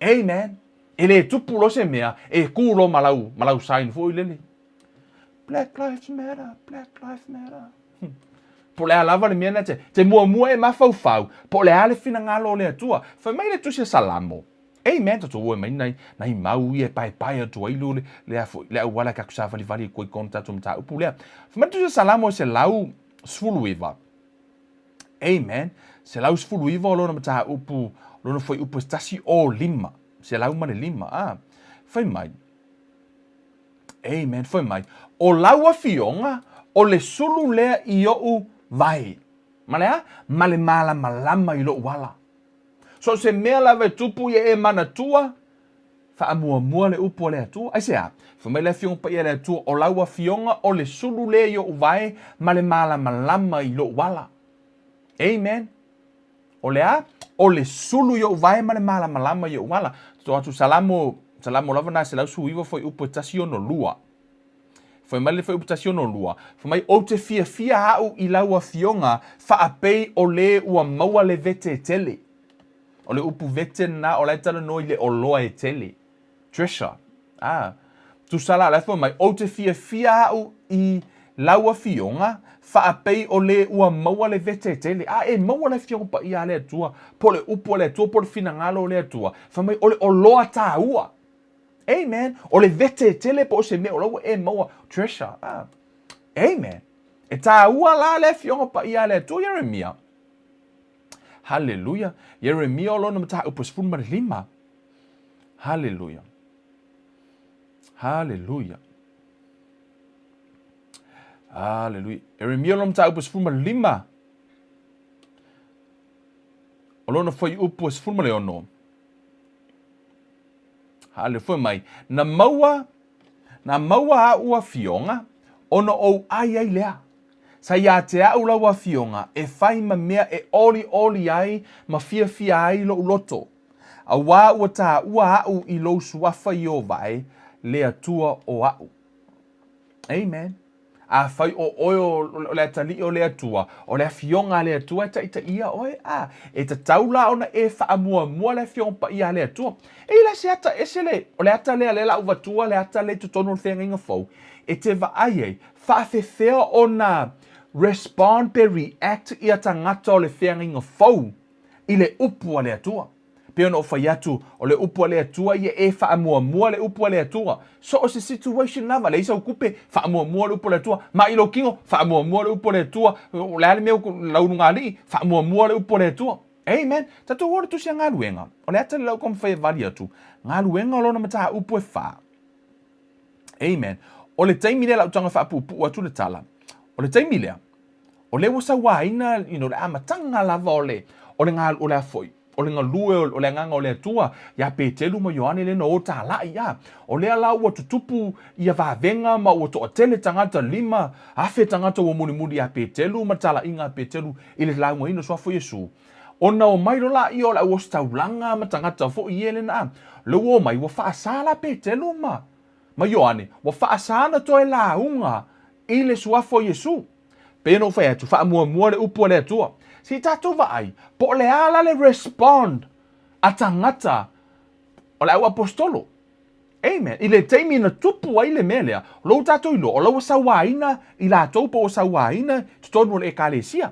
Amen. E le tupu loa se mea, e ku loa ma lau, ma lau sign foi lele. Black Lives Matter, Black Lives Matter. Po o le a lava le mea na te, te muamua e mafaufau, po o le a le finagalo o le Atua. Fai mai le Tusi a Salamo, Amen, tatou o e mai nai, nai mau ia e paepae atu ai lo le, le a foi, le auala e tatou savalivali ai koe i kona tatou mataupu lea. Fai mai le Tusi a Salamo e 119. Amen. 119 o lona mataupu, lona fuaiupu e 105. 105, ah. Fai mai. Amen. Fai mai, o lau afioga, o le sulu lea i oʻu vae. Ma le a? Ma le malamalama i loʻu ala. So o se mea lava e tupu ia e manatua, faamuamua le upu a le Atua. Aisea? Fai mai le Afioga Paia a le Atua, o lau afioga o le sulu lea i oʻu vae ma le malamalama i loʻu ala. Amen. O le a? O le sulu i oʻu vae ma le malamalama i oʻu ala. Toto atu Salamo, Salamo lava na 119 fuaiupu e 162. Fai mai le fuaiupu 162, fai mai, Ou te fiafia au i lau afioga faapei o le ua maua le vete tele. O le upu vete lena o la e talanoa i le oloa e tele. Treasure. Ah. Tusa la, la e fai mai, Ou te fiafia au i lau afioga faapei o le ua maua le vete tele. A e maua le afioga paia a le Atua, po o le upu a le Atua, po o le finagalo o le Atua. Fai mai, o le oloa taua. Amen. O le vete tele po o se mea o la ua e maua treasure. Ah. Amen. E tāua la le afioga paia a le Atua Ieremia. Haleluia. Ieremia o lona mataupu e 15. Haleluia. Haleluia. Haleluia. Ieremia o lona mataupu e 15. O lona fuaiupu e 16. Haele foi mai, na maua, na maua aʻu afioga, ona ou ʻai ai lea. Sa iā te aʻu lau afioga e fai ma mea e ʻoliʻoli ai ma fiafia ai loʻu loto, auā ua tāua aʻu i lou suafa Iēhova e, le Atua o aʻu. Amen. Afai o ʻoe o le atalii o le Atua, o le Afioga a le Atua e taitaia ʻoe, a e tatau la ona e faamuamua le Afioga Paia a le Atua. E i la se ata ese le, o le ata lea lea la u vatua le ata lea i totonu o le feagaiga fou, e te vaai ai, faafefea ona respond pe react ia tagata o le feagaiga fou i le upu a le Atua. Pei ona ou fai atu, o le upu a le Atua ia e faamuamua le upu a le Atua. So o se situation lava, leai sau tupe, faamuamua le upu a le Atua. Maʻi lou kino, faamuamua le upu a le Atua. O le a le mea lau lugalii, faamuamua le upu a le Atua. Amen. Tatou o le tusi a galuega. O le ata le lau taumafai e vali atu, galuega o lona mataupu e fa. Amen. O le taimi lea lau taga faapuupuu atu le tala. O le taimi lea, o lea ua sauaina, you know, le amataga lava o le, o le, o le a foi, o le galue o le Agaga o le Atua iā Petelu ma Ioane lea na o tālaʻi a. O lea la ua tutupu ia vavega ma ua toatele tagata, 5,000 tagata ua mulimuli iā Petelu ma le talaiga a Petelu i le laugaina o Suafa o Iesu. Ona omai loa laia o le auositaulaga ma tagata foi ia lena a. Lea ua omai ua faasa la Petelu ma ma Ioane, ua faasa ona toe lauga i le Suafa o Iesu. Pei ona ou fai atu, faamuamua le upu a le Atua. Se i tatou vaai, po o le a la le respond a tagata o le au aposetolo. Amen. I le taimi na tupu ai le mea lea, o lea ua tatou iloa, o la ua sauaina i latou po ua sauaina i totonu o le Ekalesia.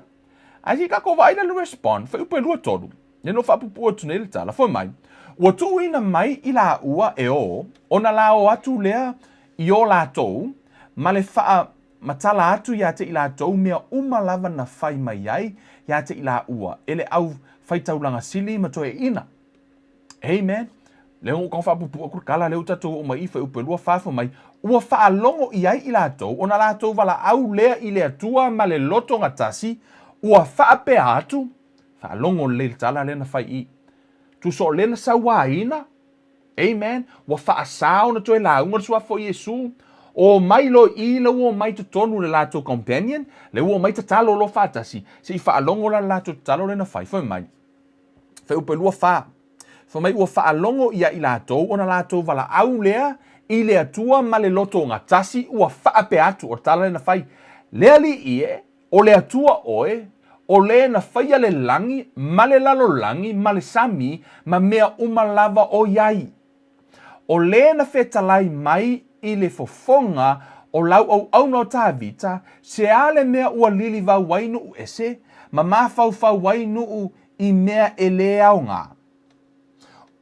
Ae se i tatou vaai la le respond, fuaiupu e 2 3, lea na ou faapupuu atu nei le tala, fai mai, ua tuuina mai i laua e o, ona la o atu lea i o latou, ma le faa Matala atu ia te i latou mea uma lava na fai mai ai ia te i laua e le au faitaulaga sili ma toeaiina. Amen. Lea ua ou faapuupuu atu le tala lea ua tatou oo mai i fuaiupu e 24 fai mai, Ua faalogo i ai i latou ona latou valaau lea i le Atua ma le loto gatasi, ua faapea atu, faalogo lelei i le tala lea na fai i i, tusa o lea na sauaina, Amen, ua faasa ona toe lauga le suafa o Iesu, omai loa i i la ua omai i totonu le latou companion, lea ua omai tatalo loa faatasi, se i faalogo la le latou tatalo lea na fai, fai mai, fuaiupu e 24, Fai mai ua faalogo ia i latou ona latou valaau lea i le Atua ma le loto gatasi ua faapea atu, o le tala lea na fai, Le Alii e, o le Atua oe, o le na faia le lagi ma le lalolagi ma le sami ma mea uma lava o i ai. O le na fetalai mai i le fofoga o lau auauna o Tavita, se a le mea ua lilivau ai nuu ese, ma mafaufau ai nuu i mea e lē aoga.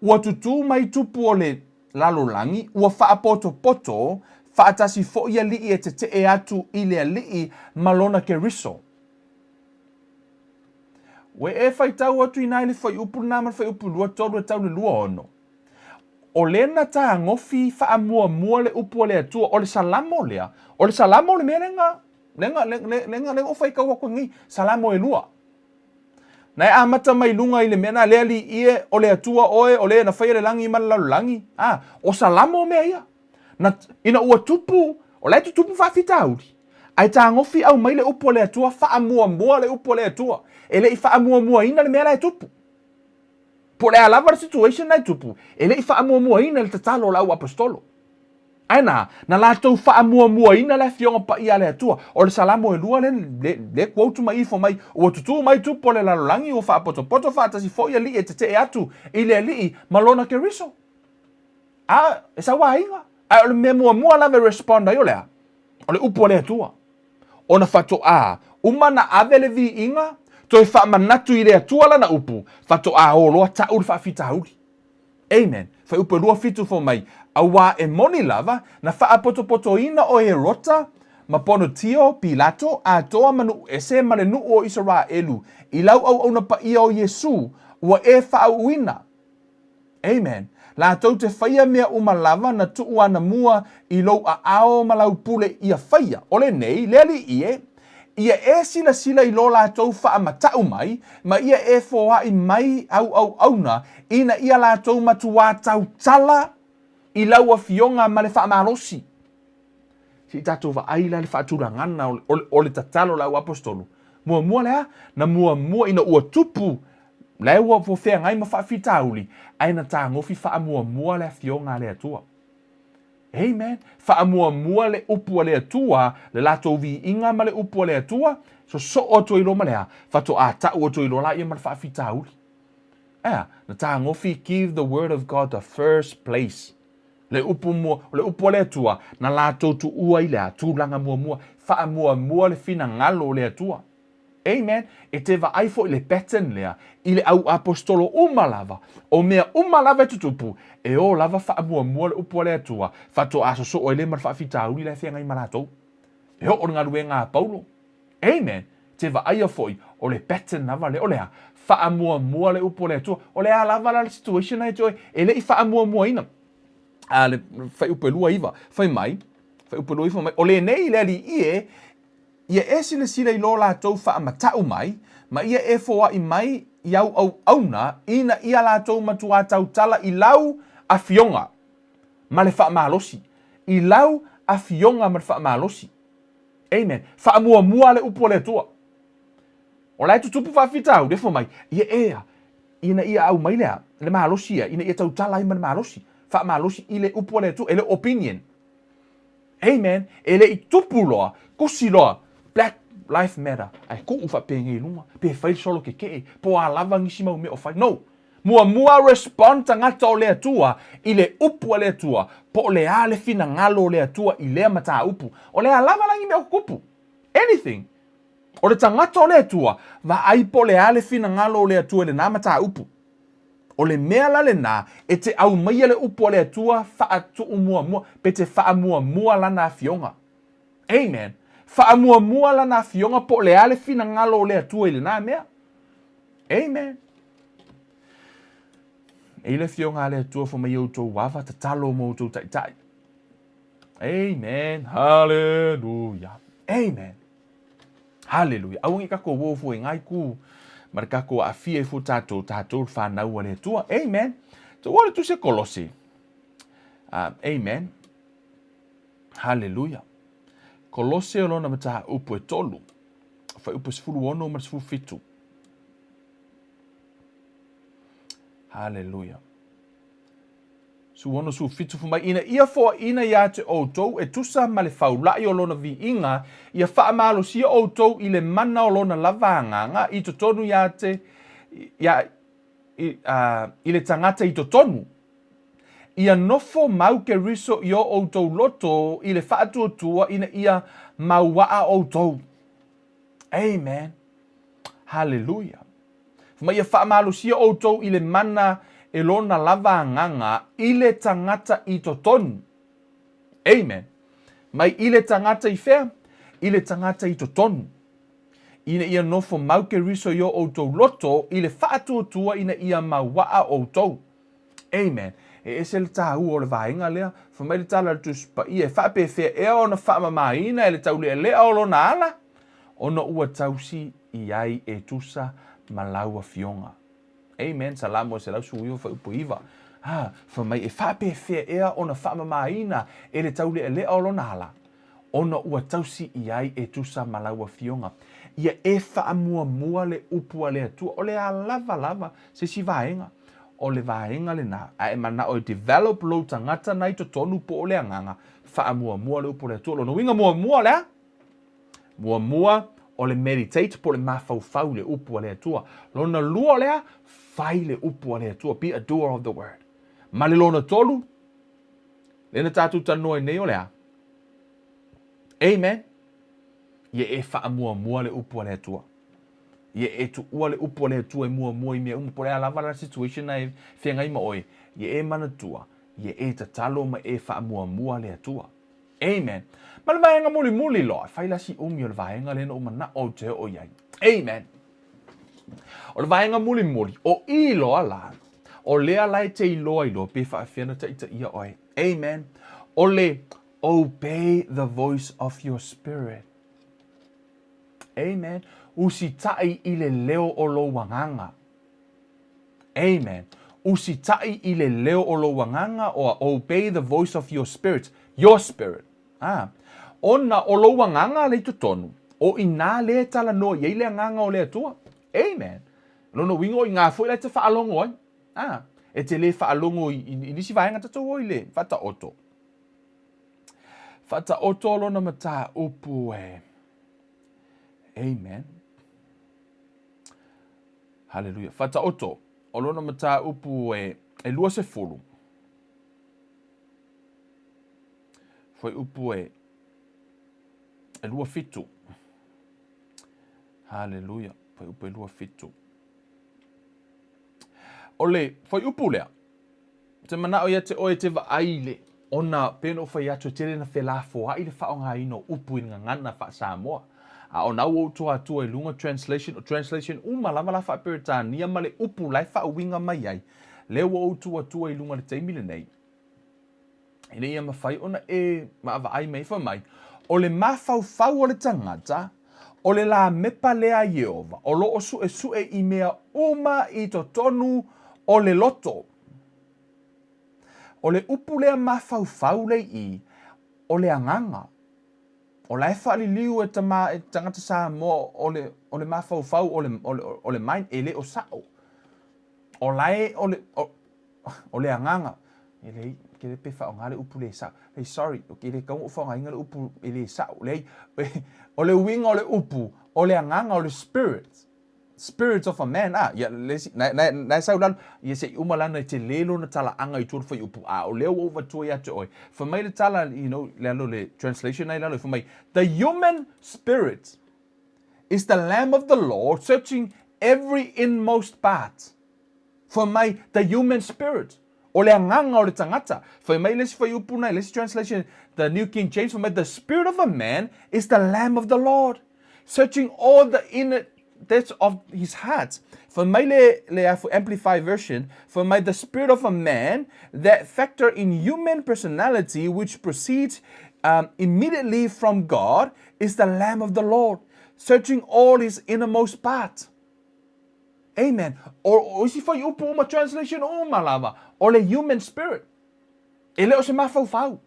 Ua tutū mai tupu o le lalolagi, ua faapotopoto faatasi foʻi alii e tetee atu i le Alii ma lona Keriso. Ua e faitau atu inā i le fuaiupu lenā ma le fuaiupu 23 e tau i le 26. O lea na tagofi faamuamua le upu a le Atua, o le Salamo lea, o le Salamo le mea lea na, lea na, lea na, lea na ou faitau atu ai nei, Salamo e lua. Na e amata mai luga i le mea na, le Alii e, o le Atua oe, o le na faia le lagi ma le lalolagi. A, o Salamo mea ia. Na, ina ua tupu, o la e tutupu faafitauli, ae tagofi aumai le upu a le Atua, faamuamua le upu a le Atua. E le i faamuamuaina le mea la e tupu. Po o le a lava le situation la e tupu, e le i faamuamuaina le tatalo a le au aposetolo. Ae na, na latou faamuamuaina le Afioga Paia a le Atua. O le Salamo e lua lea, le, le quote mai ifo mai, Ua tutū mai tupu o le lalolagi, ua faapotopoto faatasi foi alii e tetee atu i le Alii ma Lona Keriso. A, e sauaina. Ae o le mea muamua lava e respond ai o le a? O le upu a le Atua. Ona faatoa uma na ave le viiga, toe faamanatu i le Atua lana upu, faatoa o loa tau le faafitauli. Amen. Fuaiupu e 27 fai mai, Auā e moni lava, na faapotopotoina o Herota ma Ponotio Pilato atoa ma nuu ese ma le nuu o Isaraelu i lau auauna paia o Iesu, ua e faauuina. Amen. Latou te faia mea uma lava na tuu anamua i lou aao ma lau pule ia faia. O lenei, le Alii e, ia e silasila i lo latou faamatau mai, ma ia e foai mai au auauna ina ia latou matuā tautala i lau Afioga ma le faamalosi. Se i tatou vaai la le faatulagana o le tatalo a le au aposetolo. Muamua le a? Na muamua ina ua tupu, la e ua feagai ma faafitauli, ae na tagofi faamuamua le Afioga a le Atua. Amen. Faamuamua le upu a le Atua, le latou viiga ma le upu a le Atua, sosoo atu ai loa ma le a? Faatoa tau atu ai loa laia ma le faafitauli. Ae a? Na tagofi give the word of God the first place. Le upu mua, o le upu a le Atua, na latou tuua i le a? Tulaga muamua. Faamuamua le finagalo o le Atua. Amen. E te vaai foi le pattern lea i le au aposetolo uma lava, o mea uma lava e tutupu, e o lava faamuamua le upu a le Atua, faatoa sosoo ai lea ma le faafitauli la e feagai ma latou. E oo le galuega a Paulo. Amen. Te vaaia foi, o le pattern lava lea, o le a? Faamuamua le upu a le Atua. O le a lava la le situation na ia te oe, e le i faamuamuaina. A le fuaiupu e 29, fai mai, fuaiupu e 29 fai mai, o lenei le Alii e, Ia e silasila i lo latou faamatau mai, ma ia e foai mai i au auauna ina ia latou matuā tautala i lau Afioga ma le faamalosi, i lau Afioga ma le faamalosi. Amen. Faamuamua le upu a le Atua. O la e tutupu faafitauli, e fai mai, ia e a, ina ia aumai le a, le malosi ia, ina ia tautala ai ma le malosi, faamalosi i le upu a le Atua, e le o opinion. Amen. E le i tupu loa, kusi loa, Black Life Matter, ae tuu faapenei i luga, pe fai le solo kekee, po o a lava nisi mau mea o fai. No. Muamua respond tagata o le Atua i le upu a le Atua, po o le a le finagalo o le Atua i lea mataupu. O le a lava la ni mea o tutupu. Anything. O le tagata o le Atua, vaai po o le a le finagalo o le Atua i lena mataupu. O le mea la lenā, e te aumaia le upu a le Atua faatuumuamua, pe te faamuamua Lana Afioga. Amen. Faamuamua Lana Afioga po o le a le finagalo o le Atua i lenā mea. Amen. E i le Afioga a le Atua fai mai outou ava tatalo mo outou taitai. Amen. Hallelujah. Amen. Hallelujah. Aua ne i tatou o fua i ngai ku ma le tatou aafia ai fua tatou, tatou le fanau a le Atua. Amen. So ua le tusi a Kolose. Amen. Hallelujah. Kolose o lona mataupu e tolu. Fuaiupu 16 ma le 17. Hallelujah. 16, 17 fai mai, ina ia foaina ia te outou e tusa ma le faula'i o lona viiga, ia faamalosia outou i le mana o lona lava agaga i totonu ia te, ia, i, uh, i le tagata i totonu. Ia nofo mau Keriso i o outou loto i le faatuatua ina ia mauaa outou. Amen. Haleluia. Fai mai ia faamalosia outou i le mana e lona lava agaga i le tagata i totonu. Amen. Mai i le tagata i fea? I le tagata i totonu. Ina ia nofo mau Keriso i o outou loto i le faatuatua ina ia mauaa outou. Amen. E ese le tāua o le vaega lea. Fai mai le tala a le Tusi Paia, e faapefea ea ona faamamaina e le taulealea o lona ala? Ona ua tausi i ai e tusa ma lau afioga. Amen. Salamo e 119 fuaiupu 9. Ha, fai mai e faapefea ea ona faamamaina e le taulealea o lona ala? Ona ua tausi i ai e tusa ma lau afioga. Ia e faamuamua le upu a le Atua. O le a lava lava se isi vaega, o le vaega lena, a e manao e develop lou tagata na i totonu po o le agaga, faamuamua le upu a le Atua. O lona uiga muamua o le a? Muamua, o le meditate po o le mafaufau i le upu a le Atua. Lona lua o le a? Fai le upu a le Atua. Be a doer of the word. Ma le lona tolu, lea na tatou talanoa ai nei o le a? Amen. Ia e faamuamua le upu a le Atua. Ia e tuua le upu a le Atua e muamua i mea uma, po o le a lava la situation na e feagai ma oe, ia e manatua, ia e tatalo ma e faamuamua le Atua. Amen. Ma le vaega mulimuli loa, fai la si umi o le vaega lea na ou manao ou te oo i ai. Amen. O le vaega mulimuli, o i loa la, o lea la e te iloa iloa pe faafefea ona taitaia oe. Amen. O le obey the voice of your spirit. Amen. Usitai i le leo o lou agaga. Amen. Usitai i le leo o lou agaga or obey the voice of your spirit. Your spirit. Ah. Ona o lou agaga le i totonu, o inā lea e talanoa i ai le agaga o le Atua. Amen. Lona uiga o inā foi la e te faalogo ai. Ah. E te le faalogo i, i, i nisi vaega tatou o i le Faataoto. Faataoto lona mataupu e. Amen. Haleluia. Faataoto o lona mataupu e, e 20. Fuaiupu e, e 27. Haleluia. Fuaiupu e 27. O le fuaiupu lea, te manao ia te oe te vaai i le, ona pei ona ou fai atu e tele na felafoai le faaaogaina o upu i le gagana faa-Samoa. A o na ua ou toa atua i luga translation, o translation uma lava la faa-Peretania ma le upu la e faauiga mai ai, lea ua ou tuu atua i luga i le taimi lenei, ina ia mafai ona e vaavaai mai fai mai, o le mafaufau o le tagata, o le lamepa lea a Ieova, o lo o suesue i mea uma i totonu o le loto. O le upu lea mafaufau le i, o le agaga. O la e faaliliu e tama e tagata Samoa o le, o le mafaufau o le, o le, o le mind, e le o sao. O la e, o le, o, o le agaga, e leai, ke le pe faaaoga le upu le sao. Hey, sorry, e le tatau ona ou faaaogaina le upu e le sao. Leai, o le uiga o le upu, o le agaga, o le spirit. Spirit of a man, ah, ia, le isi, na, na, na e sau lalo, ia se i uma lana e tele lona talaaga i tua o le fuaiupu, a o lea ua ou avatua ia te oe. Fai mai le tala, you know, lalo le translation na i lalo, fai mai, the human spirit is the lamb of the Lord searching every inmost part. Fai mai, the human spirit. O le agaga o le tagata. Fai mai le isi fuaiupu na i le isi translation, the New King James, fai mai, the spirit of a man is the lamb of the Lord, searching all the inner, depths of his heart. Fai mai le, le a foi Amplified Version, fai mai the spirit of a man, that factor in human personality which proceeds um, immediately from God, is the Lamb of the Lord, searching all his innermost part. Amen. O, o isi fuaiupu uma, translation uma lava, o le human spirit. E le o se mafaufau.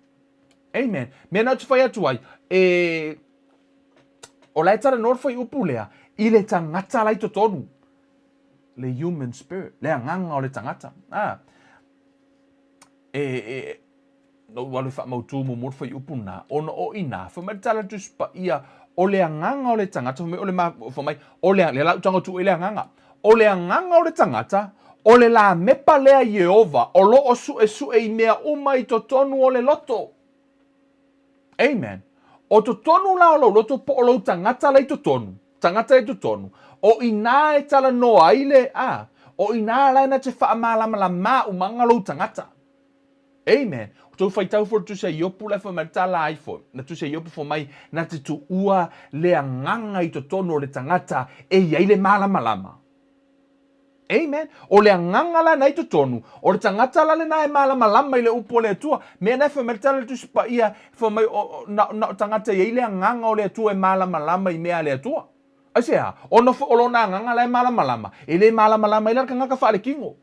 Amen. Mea na ou te fai atu ai, e, o la e talanoa le fuaiupu lea, i le tagata la i totonu. Le human spirit, le agaga o le tagata. Ah. E, e, na ou alu e faamautū muamua le fuaiupu lena, ona o i inā, fai mai le tala a le Tusi Paia, o le agaga o le tagata, fai mai o le ma, fai mai, o le, lea la ou tago atu ai le agaga, o le agaga o le tagata, o le lamepa lea Ieova o lo o suesue i mea uma i totonu o le loto. Amen. O totonu la o lou loto po o lou tagata la i totonu, tagata i totonu, o inā e talanoa ai le, a, o inā la e na te faamalamalama umaga lou tagata. Amen. O tou faitau foi le Tusi a Iopu la e fai mai le tala ai foi. Na Tusi a Iopu fai mai, na te tuua le agaga i totonu o le tagata e i ai le malamalama. Amen. O le agaga la na i totonu, o le tagata la lena e malamalama i le upu o le Atua. Mea na e fai mai le tala le Tusi Paia, fai mai o, o, na, na o tagata e i ai le agaga o le Atua e malamalama i mea a le Atua. Aisea? Ona foi o lona agaga la e malamalama, e le malamalama ai la le tagata faalekino.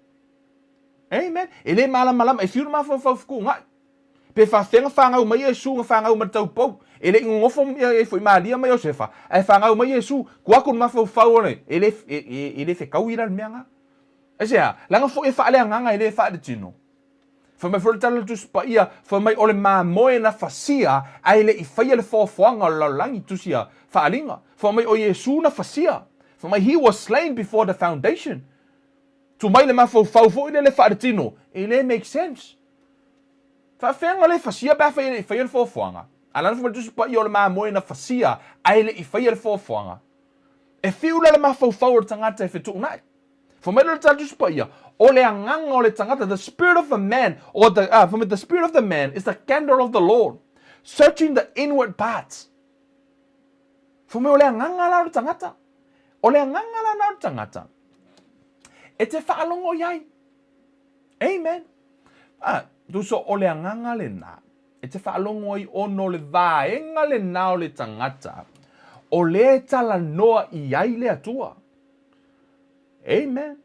Amen. E le malamalama, e fiu le mafaufau fetuunai. Pe faafefea na fanau mai Iesu na fanau ma le taupou. E le i nonofo ia foi Maria ma Iosefa, ae fanau mai Iesu, tuu atu le mafaufau o le, e le, e, e, e le fetaui la le mea na. Aisea? Leaga foi e faaleagaga e le faaletino. Fai mai foi le tala o le Tusi Paia, fai mai o le mamoe na fasia ae le i faia le foafoaga o le lalolagi, Tusi a Faaaliga. Fai mai o Iesu na fasia. Fai mai he was slain before the foundation. Tu mai le mafaufau foi lele faaletino, e le make sense. Faafeaga le fasia pe afai e le i faia le foafoaga? A lana fai mai le Tusi Paia o le mamoe na fasia ae le i faia le foafoaga. E fiu la le mafaufau o le tagata e fetuunai. Fai mai le tala Tusi Paia, o le agaga o le tagata, the spirit of a man, or the, ah, fai mai, the spirit of the man is the candle of the Lord, searching the inward parts. Fai mai o le agaga la o le tagata. O le agaga la na o le tagata, e te faalogo i ai. Amen. Ah, tuso o le agaga lena, e te faalogo ai ona o le vaega lena o le tagata, o lea e talanoa i ai le Atua. Amen.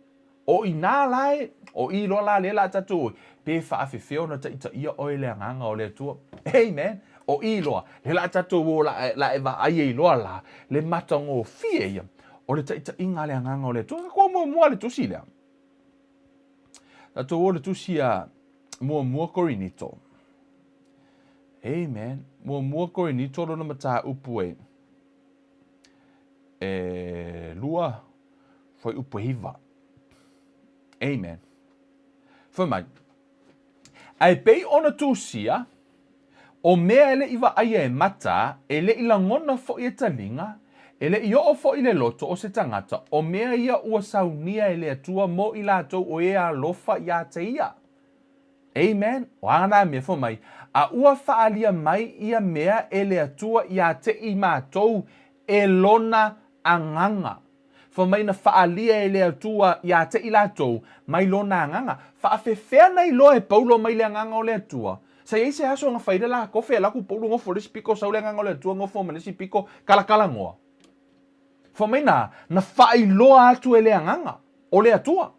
O inā la e, o i loa la lea la tatou pe faafefea ona taitaia oe e le Agaga o le Atua. Amen. O i loa, lea la tatou o la, la e vaai ai loa la, le matagofie ia o le taitaiga a le Agaga o le Atua. Ka muamua le tusi lea. Tatou o le tusi a muamua Korinito. Amen. Muamua Korinito lona mataupu e e lua fuaiupu e hiva. Amen. Fai mai, Ae pei ona tusia, o mea e le i vaaia e mata, e le i lagona foi e taliga, e le i oo foi i le loto o se tagata, o mea ia ua saunia e le Atua mo i latou o e alofa iā te ia. Amen. O a nā mea, fai mai, a ua faaalia mai ia mea e le Atua iā te i matou e lona agaga. Fai mai na faaalia e le Atua iā te i latou mai lona agaga. Faafefea na iloa e Paulo mai le agaga o le Atua? Sa i ai se aso na fai le la kofe alu atu Paulo nofo i le isi piko sau le agaga o le Atua nofo ma le isi piko kalakalanoa. Fai mai na, na faailoa atu e le agaga o le Atua.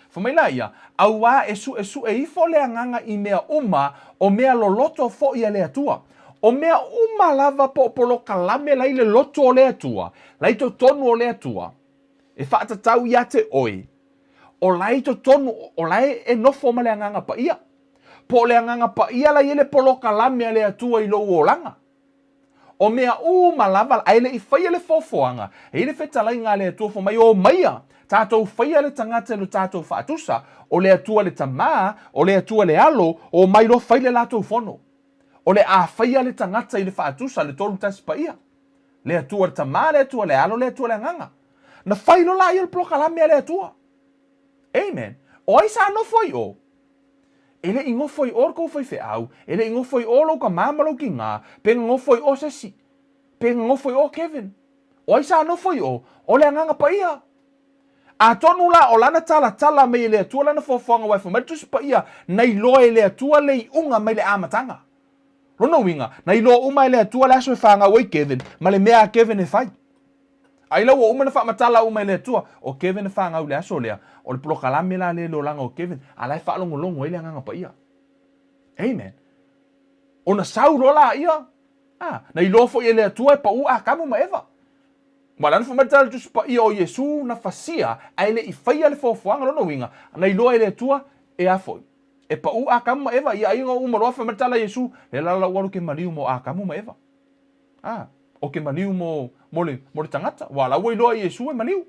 Fai mai laia, Auā e suʻesuʻe ifo le Agaga i mea uma, o mea loloto foʻi a le Atua. O mea uma lava po o polokalame la i le loto o le Atua, la i totonu o le Atua, e faatatau iā te oe, o la i totonu, o la e nofo ma le Agaga Paia. Po o le Agaga Paia la i ai le polokalame a le Atua i lou olaga. O mea uma lava, ae le i faia le foafoaga, e i ai le fetalaiga a le Atua fai mai, Omaia, tatou faia le tagata i lo tatou faatusa, o le Atua le Tama, o le Atua le Alo, omai loa fai le latou fono. O le a faia le tagata i le faatusa, le Tolutasi Paia. Le Atua le Tama, le Atua le Alo, le Atua le Agaga. Na fai loa laia o le polokalame a le Atua. Amen. O ai sa nofo i o? E le i nofo i o le kou faifeau, e le i nofo i o lou tama ma lou tigā, pe na nofo i o se isi, pe na nofo i o Kevin. O ai sa nofo i o? O le Agaga Paia. Atonu la o lana talatala mai e le Atua lana foafoaga aua e fai mai le Tusi Paia, na iloa e le Atua le iuga mai le amataga. Lona uiga, na iloa uma e le Atua le aso e fanau ai Kevin ma le mea a Kevin e fai. Ai la ua uma ona faamatala uma e le Atua, o Kevin e fanau i le aso lea, o le polokalame la lea i le olaga o Kevin, a la e faalogologo ai le Agaga Paia. Amen. Ona sau loa laia, a, na iloa foi e le Atua e pau Atamu ma Eva. Ma lana fai mai le tala Tusi Paia o Iesu na fasia ae le i faia le foafoaga, lona uiga, na iloa e le Atua e a foi? E pau Atamu ma Eva, ia aiga uma loa fai mai le tala a Iesu, lea la la ua alu ke maliu mo Atamu ma Eva. A, o ke maliu mo, mo le, mo le tagata, ua la ua iloa e Iesu e maliu.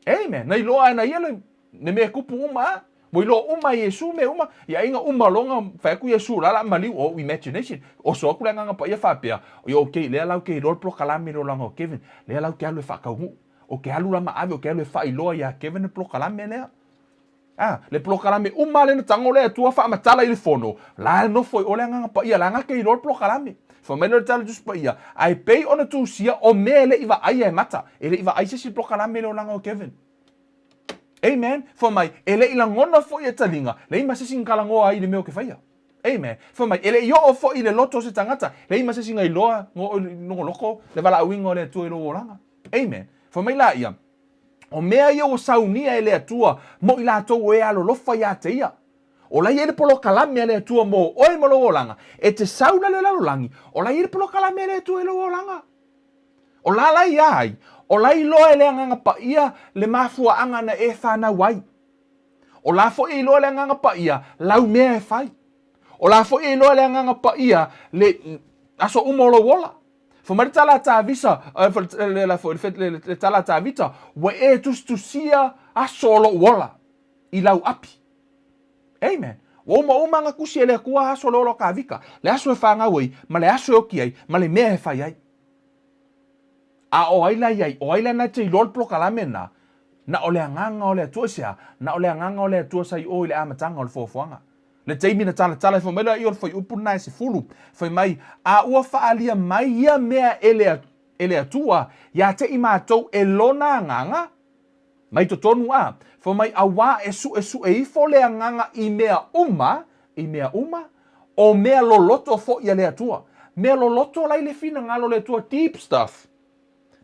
Amen. Na iloa e na ia le, le mea e kupu uma a. Ua iloa uma e Iesu mea uma. Ia aiga uma loa fai atu Iesu la la maliu, oh, imagination. Oso atu le agaga paia faapea, ia okay, lea la ou te iloa le polokalame i le olaga o Kevin. Lea la ou te alu e faataunuu. Ou te alu la ma ave, ou te alu e faailoa ia Kevin le polokalame lea. A, le polokalame uma lea na tago le Atua faamatala i le fono, la e nofo i o le Agaga Paia, la na te iloa le polokalame. Fai mai lea o le tala i le Tusi Paia, ae pei ona tusia o mea e le i vaaia e mata, e le i vaai se isi polokalame i le olaga o Kevin. Amen. Fai mai, e le i lagona foi e taliga, leai ma se isi na talanoa ai i le mea o ke faia. Amen. Fai mai, e le i oo foi i le loto o se tagata, leai ma se isi na iloa logoloko le valaauina o le Atua i lou olaga. Amen. Fai mai laia, O mea ia ua saunia e le Atua mo i latou o e alolofa iā te ia. O la e i ai le polokalame a le Atua mo oe ma lou olaga, e te sau la le lalolagi, o la e i ai le polokalame a le Atua i lou olaga. O la la iā ai, o la iloa e le Agaga Paia le mafuaaga na e fanau ai. O la foi e iloa e le Agaga Paia lau mea e fai. O la foi e iloa e le Agaga Paia le aso uma o lou ola. Fai mai le tala a Tavisa, le tala a Tavita, ua e tusitusia aso o lou ola i lau api. Amen. Ua uma uma ana tusi e le Atua aso o le ola o Tavita, le aso e fanau ai, ma le aso e oti ai, ma le mea e fai ai. A o ai la i ai? O ai la na te iloa le polokalame na? Na o le agaga o le Atua. Aisea? Na o le agaga o le Atua sa i o i le amataga o le foafoaga. Le taimi na talatala ai, fai mai lea o le fuaiupu lena e 10, fai mai, A ua faaalia mai ia mea e le, e le Atua ia te i matou e lona agaga, mai totonu a, fai mai, auā e suʻesuʻe ifo le agaga i mea uma, i mea uma, o mea loloto foi a le Atua. Mea loloto la i le finagalo o le Atua, deep stuff.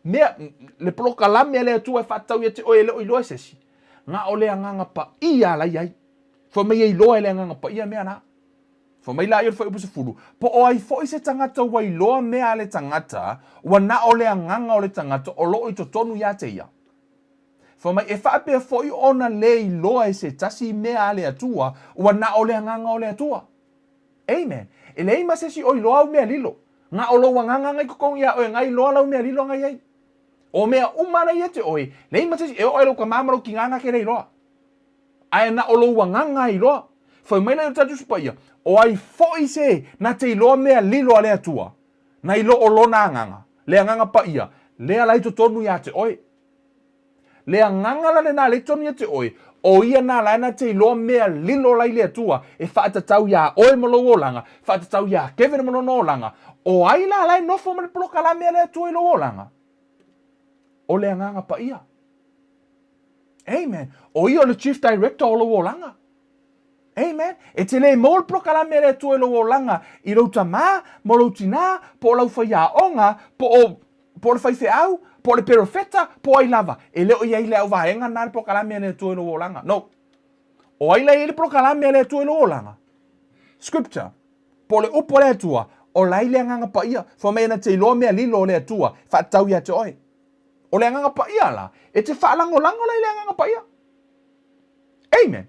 Mea, le polokalame a le Atua e faatatau ia te oe e le o iloa e se isi. Na o le agaga paia la i ai. Fai mai e iloa e le Agaga Paia mea la. Fai mai laia o le fuaiupu 10, Po o ai foi se tagata ua iloa mea a le tagata, ua na o le agaga o le tagata o lo o i totonu ia te ia. Fai mai e faapea foi ona le iloa e se tasi mea a le Atua, ua na o le agaga o le Atua. Amen. E leai ma se isi o iloa au mea lilo. Na o lou agaga na i totonu ia oe na iloa lau mea lilo na i ai. O mea uma la ia te oe, leai ma se isi e oo ai lou tama ma lou tina na te le iloa. Ae na o lou agaga e iloa. Fai mai la i le Tusi Paia, O ai foi se na te iloa mea lilo a le Atua, na i lo o lona agaga, le Agaga Paia, lea la i totonu ia te oe. Le agaga la lena lea i totonu ia te oe, o ia na la na te iloa mea lilo la i le Atua e faatatau iā oe ma lou olaga, faatatau iā Kevin ma lona olaga. O ai la la e nofo ma le polokalame a le Atua i lou olaga? O le Agaga Paia. Amen. O ia o le chief director o lou olaga. Amen. E te le maua le polokalame a le Atua i lou olaga i lou tamā, ma lou tinā, po o lau faiaoga, po o, po o le faifeau, po o le perofeta, po o ai lava. E le o i ai le auvaega lena le polokalame a le Atua i lou olaga. No. O ai la e i ai le polokalame a le Atua i lou olaga? Scripture. Po o le upu a le Atua, o la i le Agaga Paia. Fai mai na te iloa mea lilo o le Atua, faatatau ia te oe. O le Agaga Paia la, e te faalagolago la i le Agaga Paia. Amen.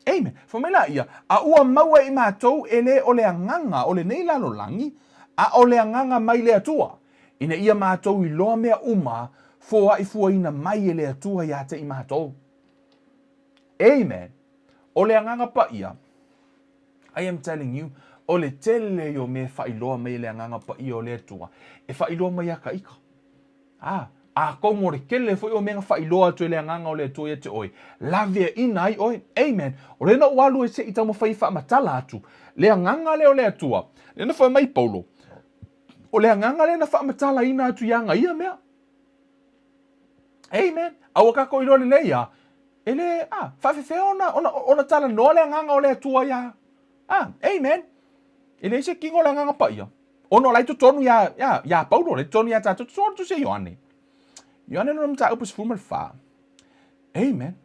Amen. Fai mai laia, a ua maua e i matou e le o le agaga o lenei lalolagi, a o le agaga mai le Atua, ina ia matou iloa mea uma foaifuaina mai e le Atua ia te i matou. Amen. O le Agaga Paia, I am telling you, o le tele ia o mea e faailoa mai e le Agaga Paia o le Atua, e faailoa mai ia ka ika. A, atonu o le tele foi o mea na faailoa atu e le Agaga o le Atua ia te oe, laveaina ai oe. Amen. O lea na ou alu e se i taumafai e faamatala atu le Agaga lea o le Atua. Lea na fai mai Paulo, o le Agaga lea na faamatalaina atu ia aga ia mea. Amen. A ua kākou iloa lelei ia, e lē, a, faafefea ona, ona, ona talanoa le Agaga o le Atua iā, a, amen. E leai se kino o le Agaga Paia, ona o la e i totonu iā, iā, iā Paulo, la e i totonu iā tātou, totonu o le Tusi a Ioane. Ioane lona mataupu 14. Amen.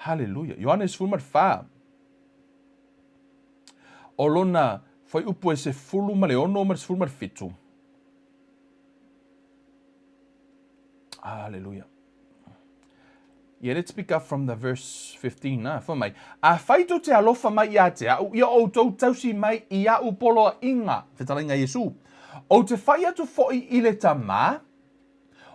Haleluia. Ioane 14. O lona fuaiupu e 16 ma le 17. Haleluia. Yeah, let's pick up from the verse 15. Na, fai mai. Afai tou te alofa mai ia te a'u, ia outou tausi mai i a'u poloaiga, fetalaiga Iesu. Ou te fai atu foi i le Tama,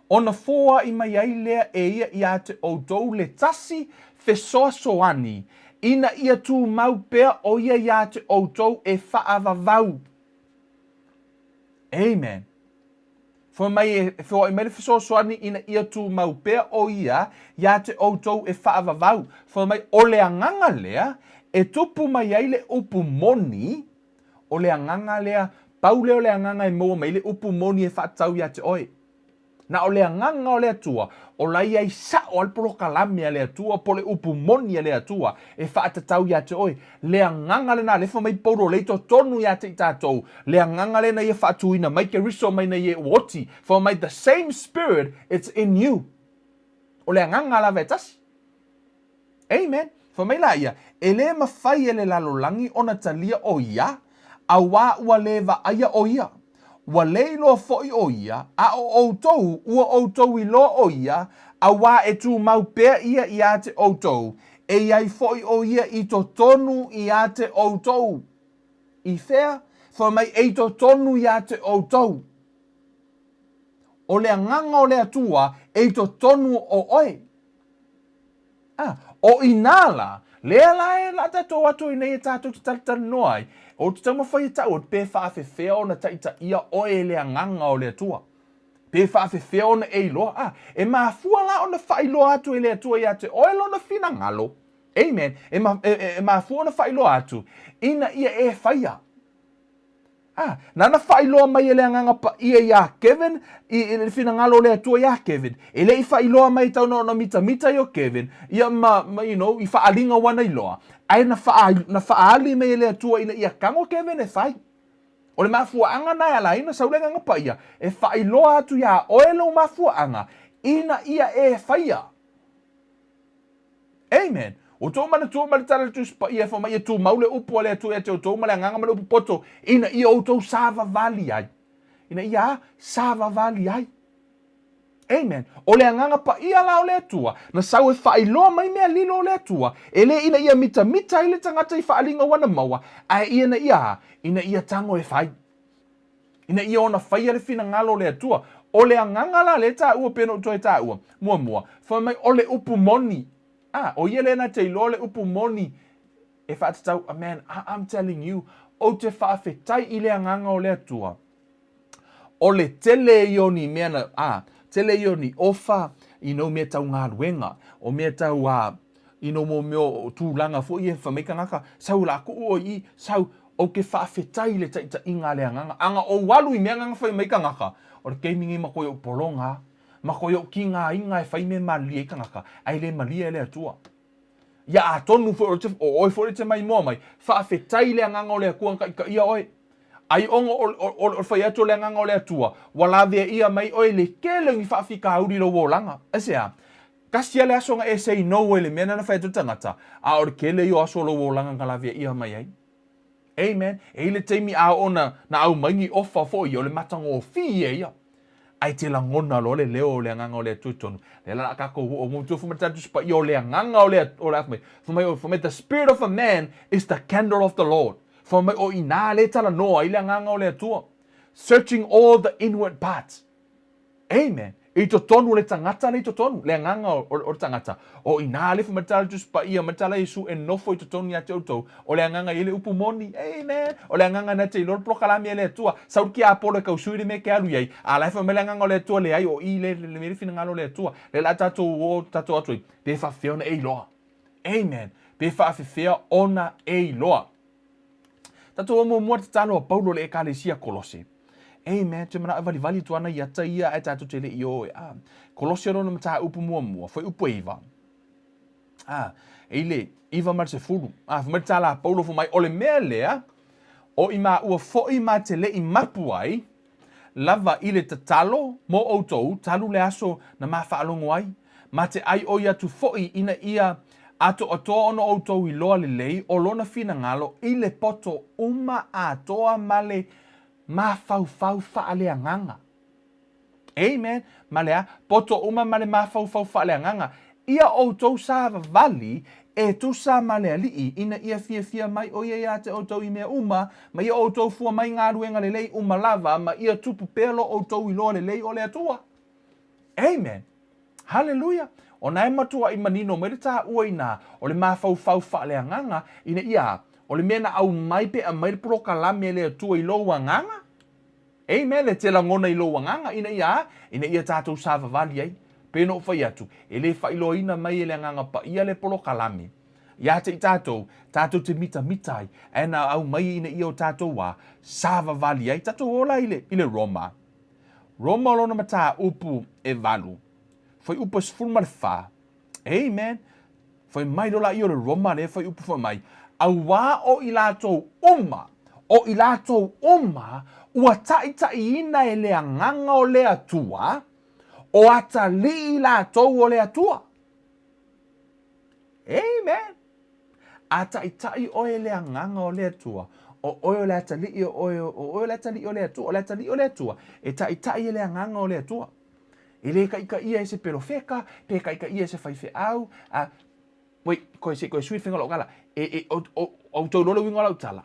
ona foai mai ai lea e ia ia te outou le tasi fesoasoani, ina ia tumau pea o ia ia te outou e faavavau. Amen. Fai mai e feoai mai le fesoasoani ina ia tumau pea ʻo ia iā te ʻoutou e faavavau. Fai mai, ʻo le agaga lea e tupu mai ai le upu moni, ʻo le agaga lea, pau lea o le agaga e maua mai ai le upu moni e faatatau iā te ʻoe. Na o le agaga o le Atua, o la i ai saʻo a le polokalame a le Atua po o le upu moni a le Atua e faatatau iā te ʻoe. Le agaga lena, lea fai mai Paulo, lea i totonu iā te i tātou, le agaga lea na ia faatuina mai Keriso mai nei e ua oti, fai mai the same spirit it's in you. O le agaga lava e tasi. Amen. Fai mai la ia, e lē mafai e le lalolagi ona talia ʻo ia, auā ua lē vaaia ʻo ia. Ua lē iloa foʻi ʻo ia, a ʻo ʻoutou, ua ʻoutou iloa ʻo ia, auā e tumau pea ia iā te ʻoutou, e i ai foʻi ʻo ia i totonu iā te ʻoutou. I fea? Fai mai, e i totonu iā te ʻoutou. ʻO le agaga o le Atua e i totonu o ʻoe. A, ʻo inā lā, lea lā e la tātou atu i nei e tātou te talatalanoa ai, o te taumawhai e taʻu, pe faafefea ona taʻitaʻia ʻoe e le agaga o le Atua. Pe faafefea ona e iloa, a, e mafua lā ona faailoa atu e le Atua iā te ʻoe lona finagalo, amen, e, ma, e, e, e mafua ona faailoa atu, ina ia e whaia. A, nāna faailoa mai e le Agaga Paia iā Kevin, i, i le finagalo o le Atua iā Kevin. E le i faailoa mai tau na ona mitamita i o Kevin, ia ma, ma, you know, i faaaliga ua na iloa, ae na faa, na faaali mai e le Atua ina ia kago Kevin e fai. O le mafuaaga na e ala ai na sau le Agaga Paia, e faailoa atu iā oe lou mafuaaga, ina ia e faia. Amen. Ua tou manatua ma le tala le Tusi Paia e fai mai e tumau le upu a le Atua ia te outou ma le agaga ma le upu poto ina ia outou savavali ai. Ina ia savavali ai. Amen. O le agaga paia la o le Atua, na sau e faailoa mai mea lilo o le Atua, e le ina ia mitamita ai le tagata i faaaliga ua na maua, ae ia na ia, ina ia tago e fai. Ina ia ona faia le finagalo o le Atua. O le agaga la lea e taua pei ona ou toe taua, muamua, fai mai o le upu moni. A, o ia lea na te iloa le upu moni e faatatau, man, I'm telling you, ou te faafetai i le agaga o le Atua. O le tele ia o ni mea na, a, tele ia o ni ofa, you know, mea tau galuega, o mea tau, a, you know, mo mea o tulaga foi ia, fai mai tagata, sau la kuu ʻoe i i, sau, Ou te faafetai i le taʻitaʻiga a le agaga. Ana ou alu i mea nana fai mai tagata, o le taimi nei ma koe ou pologa, ma koe ou kigaina e fai mea malilie ai tagata, ae le malie e le Atua. Ia atonu foi o oe foi le te maimoa mai, faafetai i le agaga o le Atua na taʻitaʻia oe. Ai ona o le fai atu o le agaga o le Atua, ua laveaia mai oe i le tele o ni faafitauli i lou olaga. Aisea? Tasi a le aso na e say no ai i le mea na fai atu le tagata, a o le tele ia o aso o lou olaga na laveaia mai ai. Amen. E i le taimi a oo na, na aumai ni ofa foi ia, o le matagofie ia. Ae te lagona loa le leo o le agaga o le Atua i totonu. Lea la a tatou oo mo matua fai mai le Tala Tusi Paia o le agaga o le, o le a fai mai, fai mai, fai mai, the spirit of a man is the candle of the Lord. Fai mai o inā lea e talanoa ai le agaga o le Atua. Searching all the inward parts. Amen. I totonu o le tagata lea i totonu, le agaga o, o, o le tagata. O inā le fai mai le Tusi Paia, mai le tala Iesu e nofo i totonu ia te outou, o le agaga i ai le upu moni. Amen. O le agaga na te iloa le polokalame a le Atua. Sau le tiapolo e tausui le mea e te alu i ai, a la e fai mai le agaga o le Atua, leai, o i le, le, le, le finagalo o le Atua. Lea la tatou o tatou atu ai, pe faafefea ona e iloa. Amen. Pe faafefea ona e iloa. Tatou o muamua le tatalo a Paulo i le Ekalesia Kolose. Amen. Te manao e valivali atu ana i ata ia ae tatou te le i o e. A. Kolosi lona mataupu muamua, fuaiupu e 9. A, e i le 9 ma le 10. A, fai mai le tala a Paulo fai mai, o le mea lea, o i maua foi ma te le i mapu ai, lava i le tatalo mo outou talu le aso na ma faalogo ai, ma te ʻai oi atu foi ina ia atoatoa ona outou iloa lelei o lona finagalo i le poto uma atoa ma le mafaufau faaleagaga. Amen. Ma le a? Poto uma ma le mafaufau faaleagaga. Ia outou savavali e tusa ma le Alii, ina ia fiafia mai ʻo ia iā te outou i mea uma, ma ia outou fua mai galuega lelei uma lava, ma ia tupu pea lo outou iloa lelei o le Atua. Amen. Haleluia! Ona e matuaʻi manino mai le taua inā o le mafaufau faaleagaga, ina ia a? O le mea na aumai pe aumai le polokalame a le Atua i lou agaga? Amen, e te lagona i lou agaga ina ia a? Ina ia tatou savavali ai. Pei ona ou fai atu, e le faailoaina mai e le Agaga Paia le polokalame ia te i tatou, tatou te mitamita ai, ae na aumai ina ia o tatou a? Savavali ai. Tatou ola i le, i le Roma. Roma o lona mataupu e 8, fuaiupu e 14. Amen. Fai mai loa laia o le Roma lea fuaiupu fai mai, auā o i latou uma, o i latou uma ua taʻitaʻiina e le Agaga o le Atua, o atalii i latou o le Atua. Amen. A taʻitaʻi ʻoe i le Agaga o le Atua, ʻo ʻoe o le atalii o ʻoe, ʻo ʻoe o le atalii o le Atua, o le atalii o le Atua, e taʻitaʻi e le Agaga o le Atua. E le kaʻikaʻia e se pelofeka, pe kaʻikaʻia e se faifeau, a, wait, koe se koe sui le faiga o lau tala. E, e, o, o, o outou iloa le uiga o lau tala.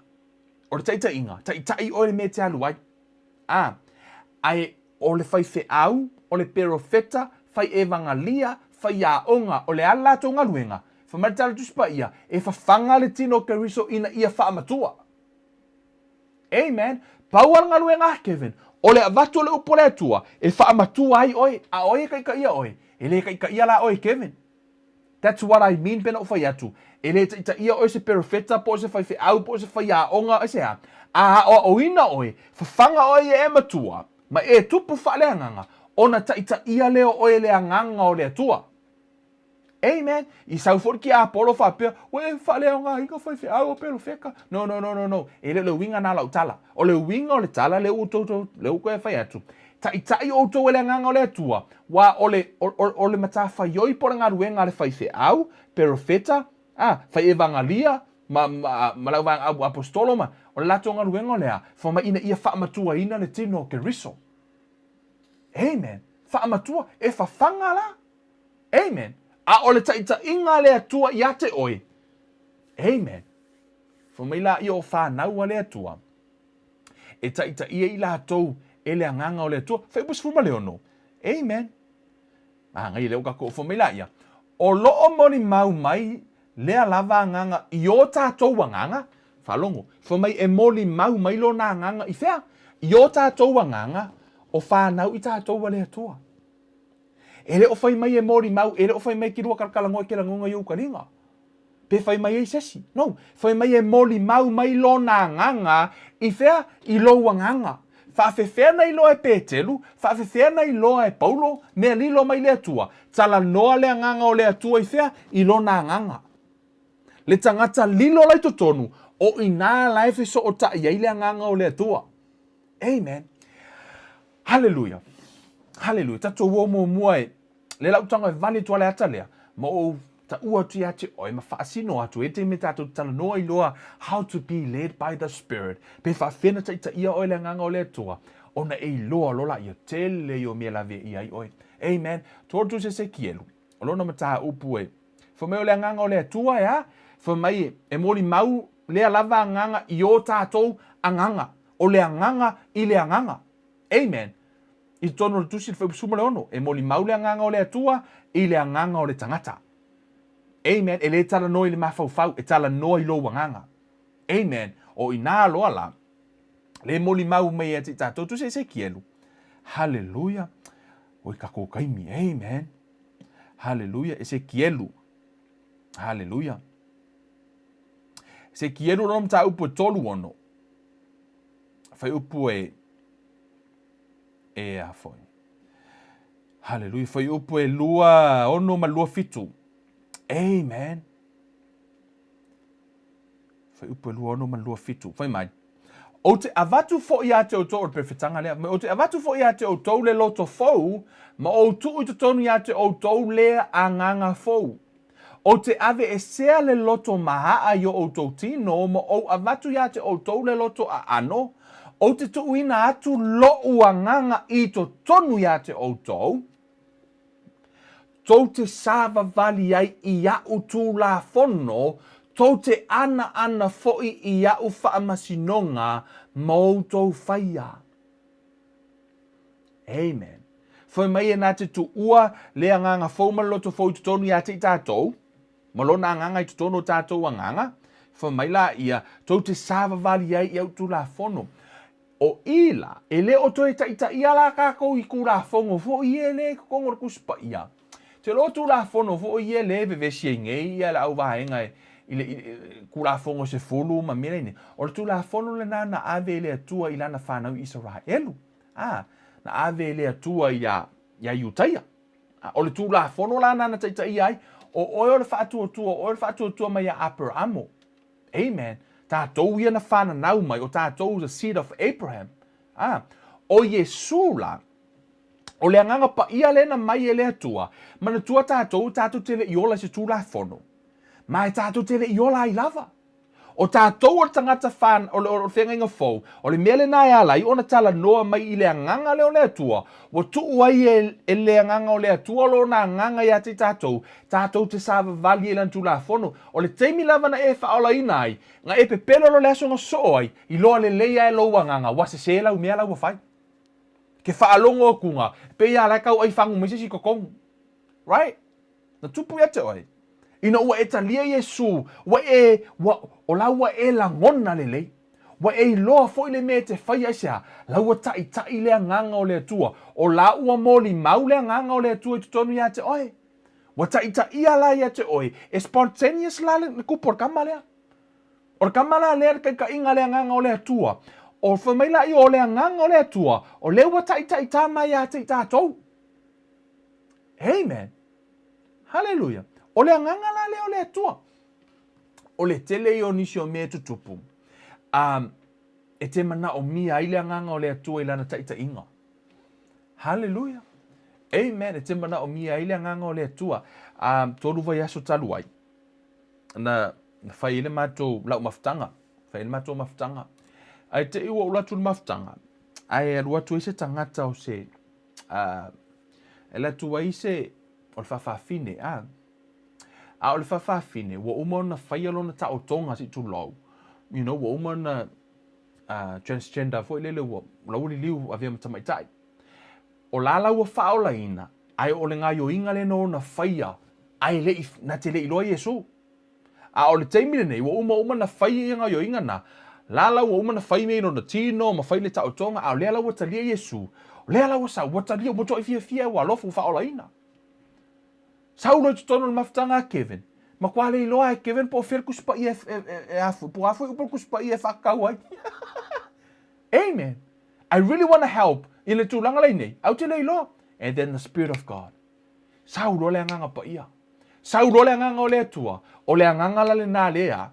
O le taʻitaʻiga, taʻitaʻi ʻoe i le mea e te alu ai. A, ae o le faifeau, o le perofeta, fai evangalia, fai aoga, o le a le latou galuega? Fai mai le tala Tusi Paia, e fafaga le tino o Keriso ina ia faamatua. Amen. Pau a le galuega a Kevin, o le avatu o le upu a le Atua e faamatua ai oe, a o ai e kaʻikaʻia oe? E le kaʻikaʻia la oe e Kevin. That's what I mean pena ou fai atu, e le taʻitaʻia oe se perofeta po o se faifeau po o se faiaoga e se a, a aʻoaʻoina oe, fafaga oe ia e matua, ma e tupu faaleagaga, ona taʻitaʻia lea o oe e le Agaga o le Atua. Amen. I sau foi le tiapolo faapea, ua e faaleaogaina faifeau o pelofeka. No, no, no, no, no. E le o le uiga na o lau tala. O le uiga o le tala lea ua outou, lea ua toe fai atu, taʻitaʻi outou e le Agaga o le Atua, ua o le, o, o, o le matafaioi po o le galuega a le faifeau, perofeta, a, fai evangalia, ma, ma, ma le auvaega au aposetolo ma, o le latou galuega o le a? Fai mai ina ia faamatuaina le tino o Keriso. Amen. Faamatua, e fafaga la. Amen. A o le taʻitaʻiga a le Atua iā te oe. Amen. Fai mai laia o whanau a le Atua, e taʻitaʻia i latou e le Agaga o le Atua. Fuaiupu 16. Amen. Magaia lea ua kakou fai mai laia, o loo molimau mai lea lava agaga i o tatou agaga, faalogo, fai mai e molimau mai lona agaga i fea? I o tatou agaga o whanau i tatou a le Atua. E le o fai mai e molimau, e le o fai mai ke lua kalakalagoa i ke lagoga i ou kaliga. Pe fai mai ai se isi. No. Fai mai e molimau mai lona agaga i fea? I lou agaga. Faafefea na iloa e Petelu, faafefea na iloa e Paulo, mea lilo mai le Atua. Talanoa le agaga o le Atua i fea? I lona agaga. Le tagata lilo la i totonu, o inā la e fesootai ai le agaga o le Atua. Amen. Haleluia. Haleluia. Tatou o muamua e le lau tago e vale atu a le ata lea, ma ou taua atu iā te oe ma faasino atu e te me tatou talanoa iloa how to be led by the Spirit. Pe faafefea na taʻitaʻia oe le Agaga o le Atua, ona e iloa loa laia tele ia o mea laveai ai oe. Amen. Tolu se Esekielu, o lona mataupu e Fai mai o le Agaga o le Atua e a? Fai mai e molimau lea lava agaga i o tatou agaga. O le agaga i le agaga. Amen. I totonu o le Tusi i le Fuaiupu 16, e molimau le Agaga o le Atua i le agaga o le tagata. Amen. E le talanoa i le mafaufau, e talanoa i lou agaga. Amen. O inā loa la, le molimau mai ia te i tatou, Tusi Esekielu. Haleluia. Oi kakou kaimi. Amen. Haleluia. Esekielu. Haleluia. Esekielu lona mataupu e 36. Fuaiupu e. E a foi. Haleluia. Fuaiupu e 26 ma le 27. Amen. Fuaiupu e 26 ma le 27. Fai mai. Ou te avatu foi ia te outou, o le perefetanga lea, ou te avatu foi ia te outou le loto fou, ma ou tuu i totonu ia te outou le agaga fou. Ou te aveesea le loto maaa i o outou tino, ma ou avatu ia te outou le loto aano, ou te tuuina atu lou agaga i totonu ia te outou, tou te savavali ai i aʻu Tulafono, tou te anaana foi i aʻu faamasinoga ma outou faia. Amen. Fai mai e na te tuua le agaga fou ma le loto fou i totonu ia te i tatou, ma lona agaga i totonu o tatou agaga, fai mai la ia, tou te savavali ai i au Tulafono. O i la, e le o toe taitaia la tatou i Tulafono foi ia lea i totonu o le Tusi Paia. Te iloa o Tulafono foi ia lea e vevesi ai nei ia le auvaega i le Tulafono 10 ma mea nei. O le Tulafono lena na ave e le Atua i lana fanau i Isaraelu. A, na ave e le Atua iā, iā Iutaia. A, o le Tulafono la na na taitaia ai, o oe o le faatuatua, o oe o le faatuatua mai ia Aperamo. Amen. Tatou ia na fananau mai, o tatou the seed of Abraham. A, o Iesu la, o le Agaga Paia lea na mai e le Atua, manatua tatou, tatou te le i ola i se Tulafono, ma e tatou te le i ola ai lava. O tatou o le tagata whan, o le, o le feagaiga fou, o le mea lena e ala ai ona talanoa mai i le Agaga lea o le Atua, ua tuu ai e, e le Agaga o le Atua lona Agaga ia te tatou, tatou te savavali ai i lana Tulafono. O le taimi lava na e faaolaina ai, na e pepelo loa le aso na soo ai, iloa lelei lava e lou agaga, ua sese lau mea la ua fai. Ke faalogo atu e pei lava la e tau ai fagu mai se isi i totonu. Right? Na tupu ia te oe. Ina ua e talia Iesu, ua e, ua, o la ua e lagona lelei. Ua e iloa foi le mea e te faia aisea? La ua taitai le Agaga o le Atua. O la ua molimau le Agaga o le Atua i totonu ia te oe. Ua taitaia la ia te oe, e spontaneous la le kupu o le kama lea. O le kama la lea le taitaiga a le Agaga o le Atua. O fai mai la ia o le Agaga o le Atua, o lea ua taitaita mai ia te i tatou. Amen. Haleluia. O le Agaga la lea o le Atua. O le tele ia o nisi o mea e tutupu, um, e te manaomia ai le Agaga o le Atua i lana taitaiga. Haleluia. Amen. E te manaomia ai le Agaga o le Atua. Um, tolu vaiaso talu ai, na, na fai ai le matou lau mafutaga. Fai ai le matou mafutaga. Ae te i ua ou atu le mafutaga, ae alu atu ai se tagata o se, uh, alu atu ai se, o le faafafine, a. A o le faafafine, ua uma ona faia lona taotoga se i tulou, you know, ua uma ona uh, transgender foi lele ua, la ua liliu avea ma tamaitai. O la la ua faaolaina, ae o le gaioiga lea na ona faia, ae le i, na te le i iloa Iesu. A o le taimi lenei, ua uma uma na fai ia gaioiga na, la la ua uma na fai mea i lona tino, ma fai le taotoga, a o lea la ua talia Iesu, o lea la ua sau, ua talia, ua matuai fiafia, ua alofa, ua faaolaina. Sau loa i totonu o le mafutaga a Kevin, matua le iloa e Kevin po o fea le Tusi Paia e, e, e, e afu, po o a foi upu o le Tusi Paia e faatatau ai. Amen. I really want to help i le tulaga lea nei, ae ou te le iloa. And then the Spirit of God. Sau loa le Agaga Paia. Sau loa le Agaga o le Atua, o le Agaga la lena lea,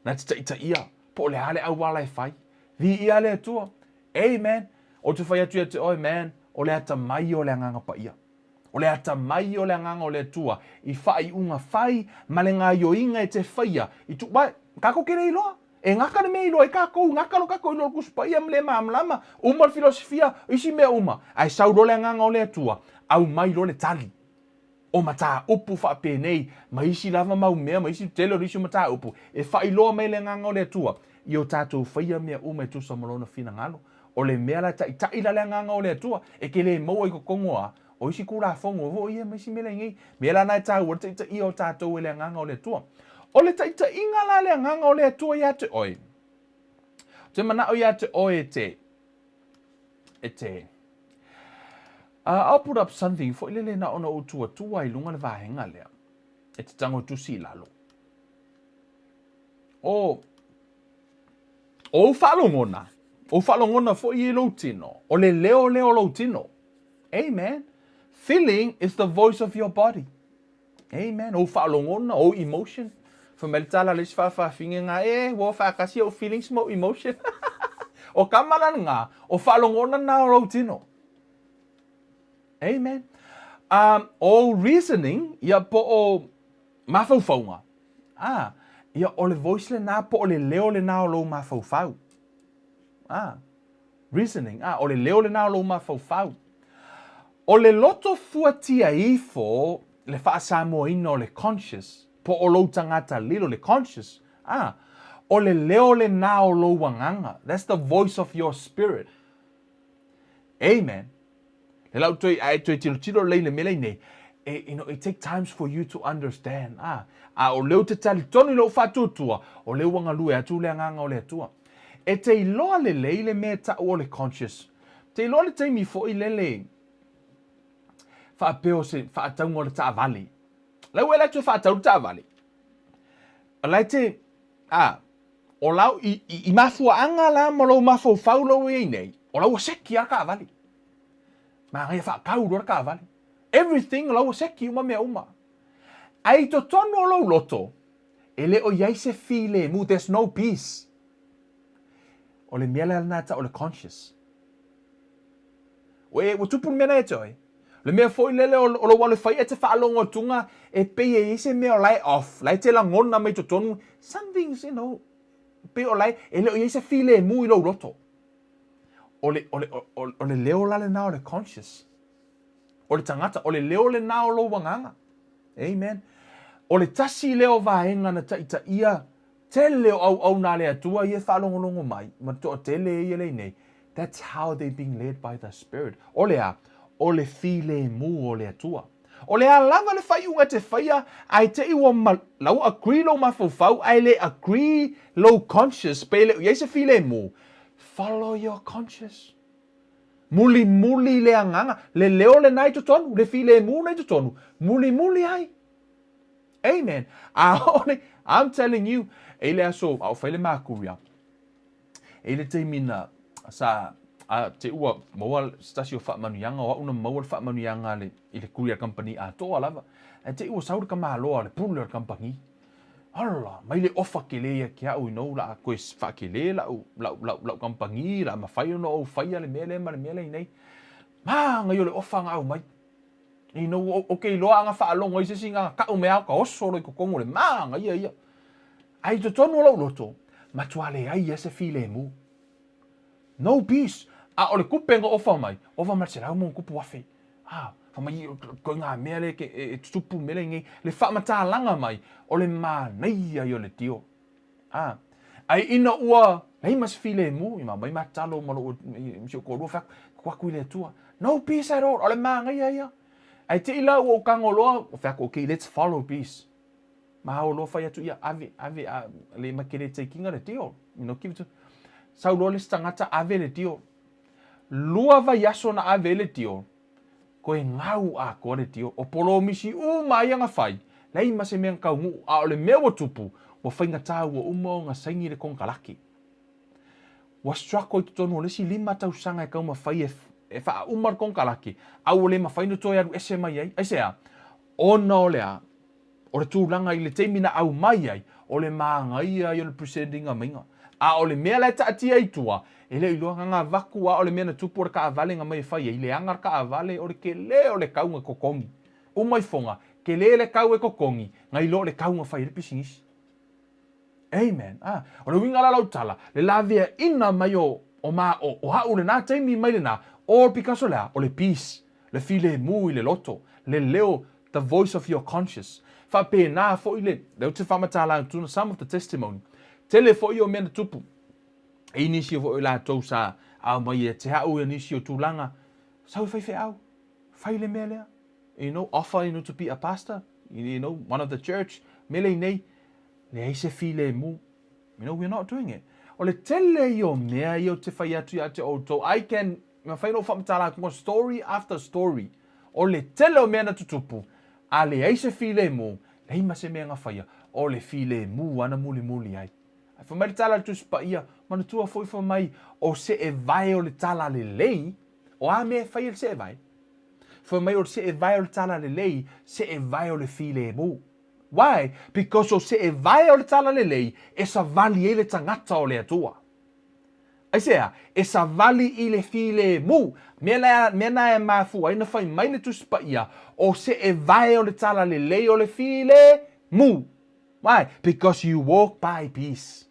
na te taitaia, po o le a le auala e fai. Viia le Atua. Amen. Ou te fai atu ia te oe, man, o le atamai o le Agaga Paia. O le atamai o le Agaga o le Atua i faaiuga fai ma le gaioiga e te faia i tu, wa, kakou ke le iloa. E gata le mea e iloa ai kakou, gata lo kakou iloa o le Tusi Paia ma le malamalama, uma le filosofia, isi mea uma, ae sau loa le Agaga o le Atua, aumai loa le tali o mataupu faapenei ma isi lava mau mea ma isi tele o nisi o mataupu e faailoa mai le Agaga o le Atua i o tatou faia mea uma e tusa ma Lona finagalo. O le mea la e taitai la le Agaga o le Atua, e te le maua i totonu o a? O isi Tulafono foi ia ma isi mea lainei. Mea la na e taua le taitaia o tatou e le Agaga o le Atua. O le taitaiga la le Agaga o le Atua ia te oe, ou te manao ia te oe e te, e te, uh, I'll put up something foi lele na ona ou tuatua i luga le vaega lea, e te tago tusi i lalo. O, o ou faalogona. Ou faalogona foi i lou tino, o le leo lea o lou tino. Amen. Feeling is the voice of your body. Amen. Ou faalogona, ou emotion. Fai mai le tala a le isi faafafine nga, e, ua faatasi ou feelings ma ou emotion. O kama la nga, o faalogona na o lou tino. Amen. Um, o reasoning, ia po o mafaufauga. Ah, ia o le voice lena po o le leo lena o lou mafaufau. Ah, reasoning, ah, o le leo lena o lou mafaufau. O le loto fuatia ifo le faasamoaina o le conscious, po o lou tagata lilo, le conscious, ah, o le leo lena o lou agaga. That's the voice of your spirit. Amen. Le lau toe, ae toe tilotilo lelei i le mea lea nei, e, you know, it take times for you to understand. Ah, a o lea ou te talitonu i lou faatuatua, o lea ua galue atu le agaga o le Atua. E te iloa lelei le mea e tau o le conscious. Te iloa le taimi foi lele faapea o se faatauga o le taavale. La ua e alu atu e faatau le taavale. O la e te, a, o lau, i, i, i mafuaaga la ma lou mafaufau la ua i ai nei, o la ua seki lava le taavale. Manaia faatau loa le taavale. Everything la ua seki uma mea uma. Ae i totonu o lou loto, e le o i ai se filemu, there's no peace. O le mea lea lena e tau o le conscious. Ua, e, ua tupu le mea lena ia te oe. O le mea foi lele o, o lou alu e fai e te faalogo atuga e pei e i ai se mea o la e off, la e te lagona mai totonu, something's, you know, pei o la e, e le o i ai se filemu i lou loto. O le, o le, o, o le leo la lena o le conscious. O le tagata, o le leo lena o lou agaga. Amen. O le tasi lea o vaega na taitaia tele o auauna a le Atua ia e faalogologo mai, ma le toatele ia lea nei. That's how they being led by the Spirit. O le a? O le filemu o le Atua. O le a lava le faaiuga e te faia, ae te i ua ma, la ua agree lou mafaufau, ae le agree lou conscious, pe le o i ai se filemu, follow your conscious. Mulimuli le agaga, le leo lena i totonu, le filemu lena i totonu, mulimuli ai. Amen. Aole, I'm telling you, e i le aso, a o fai le makuria, e i le taimi na, sa, a te ua maua se tasi o faamanuiaga, o au na maua le faamanuiaga le, i le courier company atoa lava. Ae te i ua sau le tamaloa o le pule o le kamupani. Ala, mai le ofa kele ia ki a'u, you know, la a koe faakele la'u, la'u, la'u, la'u kamupani, la a mafai ona ou faia le mea lea ma le mea lea inei. Manaia o le ofa na aumai. You know, ou te iloa ana faalogo ai se isi na ka'u mai ao ka oso loa i totonu o le manaia ia. Ae i totonu o lou loto, matua leai ia se filemu. No peace. A o le kupe na ofa mai, ofa mai le 100+,000. Ah, fai mai, koe ngā mea le ke, e, e tutupu mea lei nei, le faamatalaga mai, o le manaia ia o le deal. Ah, ai ina ua leai ma se filemu, i ma mai matalo ma lou, ma si ou toalua fai atu, tuu atu i le Atua. No peace at all, o le manaia ia. Ae te i la ua ou tago loa, ua fai atu, okay, let's follow peace. Ma ao loa fai atu, ia, ave, ave, a, le ma ke le taking le deal. You know, give it to, sau loa le isi tagata ave le deal. Lua vaiaso na ave ai le deal, koe gau atoa le deal. O polomisi uma ia na fai, leai ma se mea na taunuu, a o le mea ua tupu, ua faigata ua uma ona saini le konekarate. Ua struggle i totonu o le isi lima tausaga e taumafai e, e faauma le konekarate, a ua le mafai ona toe alu ese mai ai. Aisea? Ona o le a? O le tulaga i le taimi na aumai ai, o le manaia ia o le presenting maiga. A o le mea la e taatia i tua, e le o iloa na gavaku a o le mea na tupu o le taavale na mai e fai ai, leaga le taavale o le kele o le tau na totogi. Uma ifoga, kele le tau e totogi, na iloa o le tau na fai ai le pisinisi. Amen. Ah, o le uiga la lau tala, le laveaina mai o, o ma, o, o a'u lena taimi mai lena, all because o le a? O le peace, le filemu i le loto, le leo, the voice of your conscience. Faapena foi le, lea ou te faamatala atu, some of the testimony. Tele foi o mea na tupu. E i nisi foi o latou sa aumai ia te a'u ia nisi o tulaga, sau e faifeau, fai le mea lea. You know, offer, you know, to be a pastor, you know, one of the church, mea lea nei, Leai se filemu. You know, we're not doing it. O le tele ia o mea ia ou te fai atu ia te outou. I can, mafai ona ou faamatala atu story after story. O le tele o mea na tutupu, a leai se filemu, leai ma se mea na faia, o le filemu lava na mulimuli ai. Ae fai mai le tala a le Tusi Paia, Manatua foi fai mai o seevae o le talalelei, o a mea e fai e le seevae? Fai mai o le seevae o le talalelei, seevae o le filemu. Why? Because o seevae o le talalelei e savali ai le tagata o le Atua. Aisea? E savali i le filemu. Mea la, mea na e mafua ai na fai mai le Tusi Paia, o seevae o le talalelei o le filemu. Why? Because you walk by peace.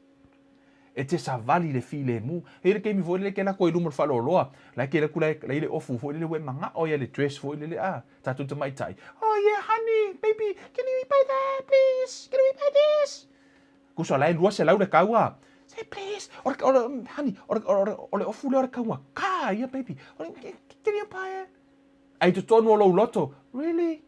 E te savali i le filemu. E i ai le taimi foi lele ke lako i luma o le faleoloa, la e ke atu la e i le ofu foi lele ua e manao ia le dress foi lele a tatou tamaitai. Oh yeah honey, baby, can we buy that please? Can we buy this? Kusa la e 200 le kau a. Say please, o le, o le, honey, o le, o le, o le ofu lea o le kaua. Ka ia baby. O le, can you buy it? Ai totonu o lou loto, really?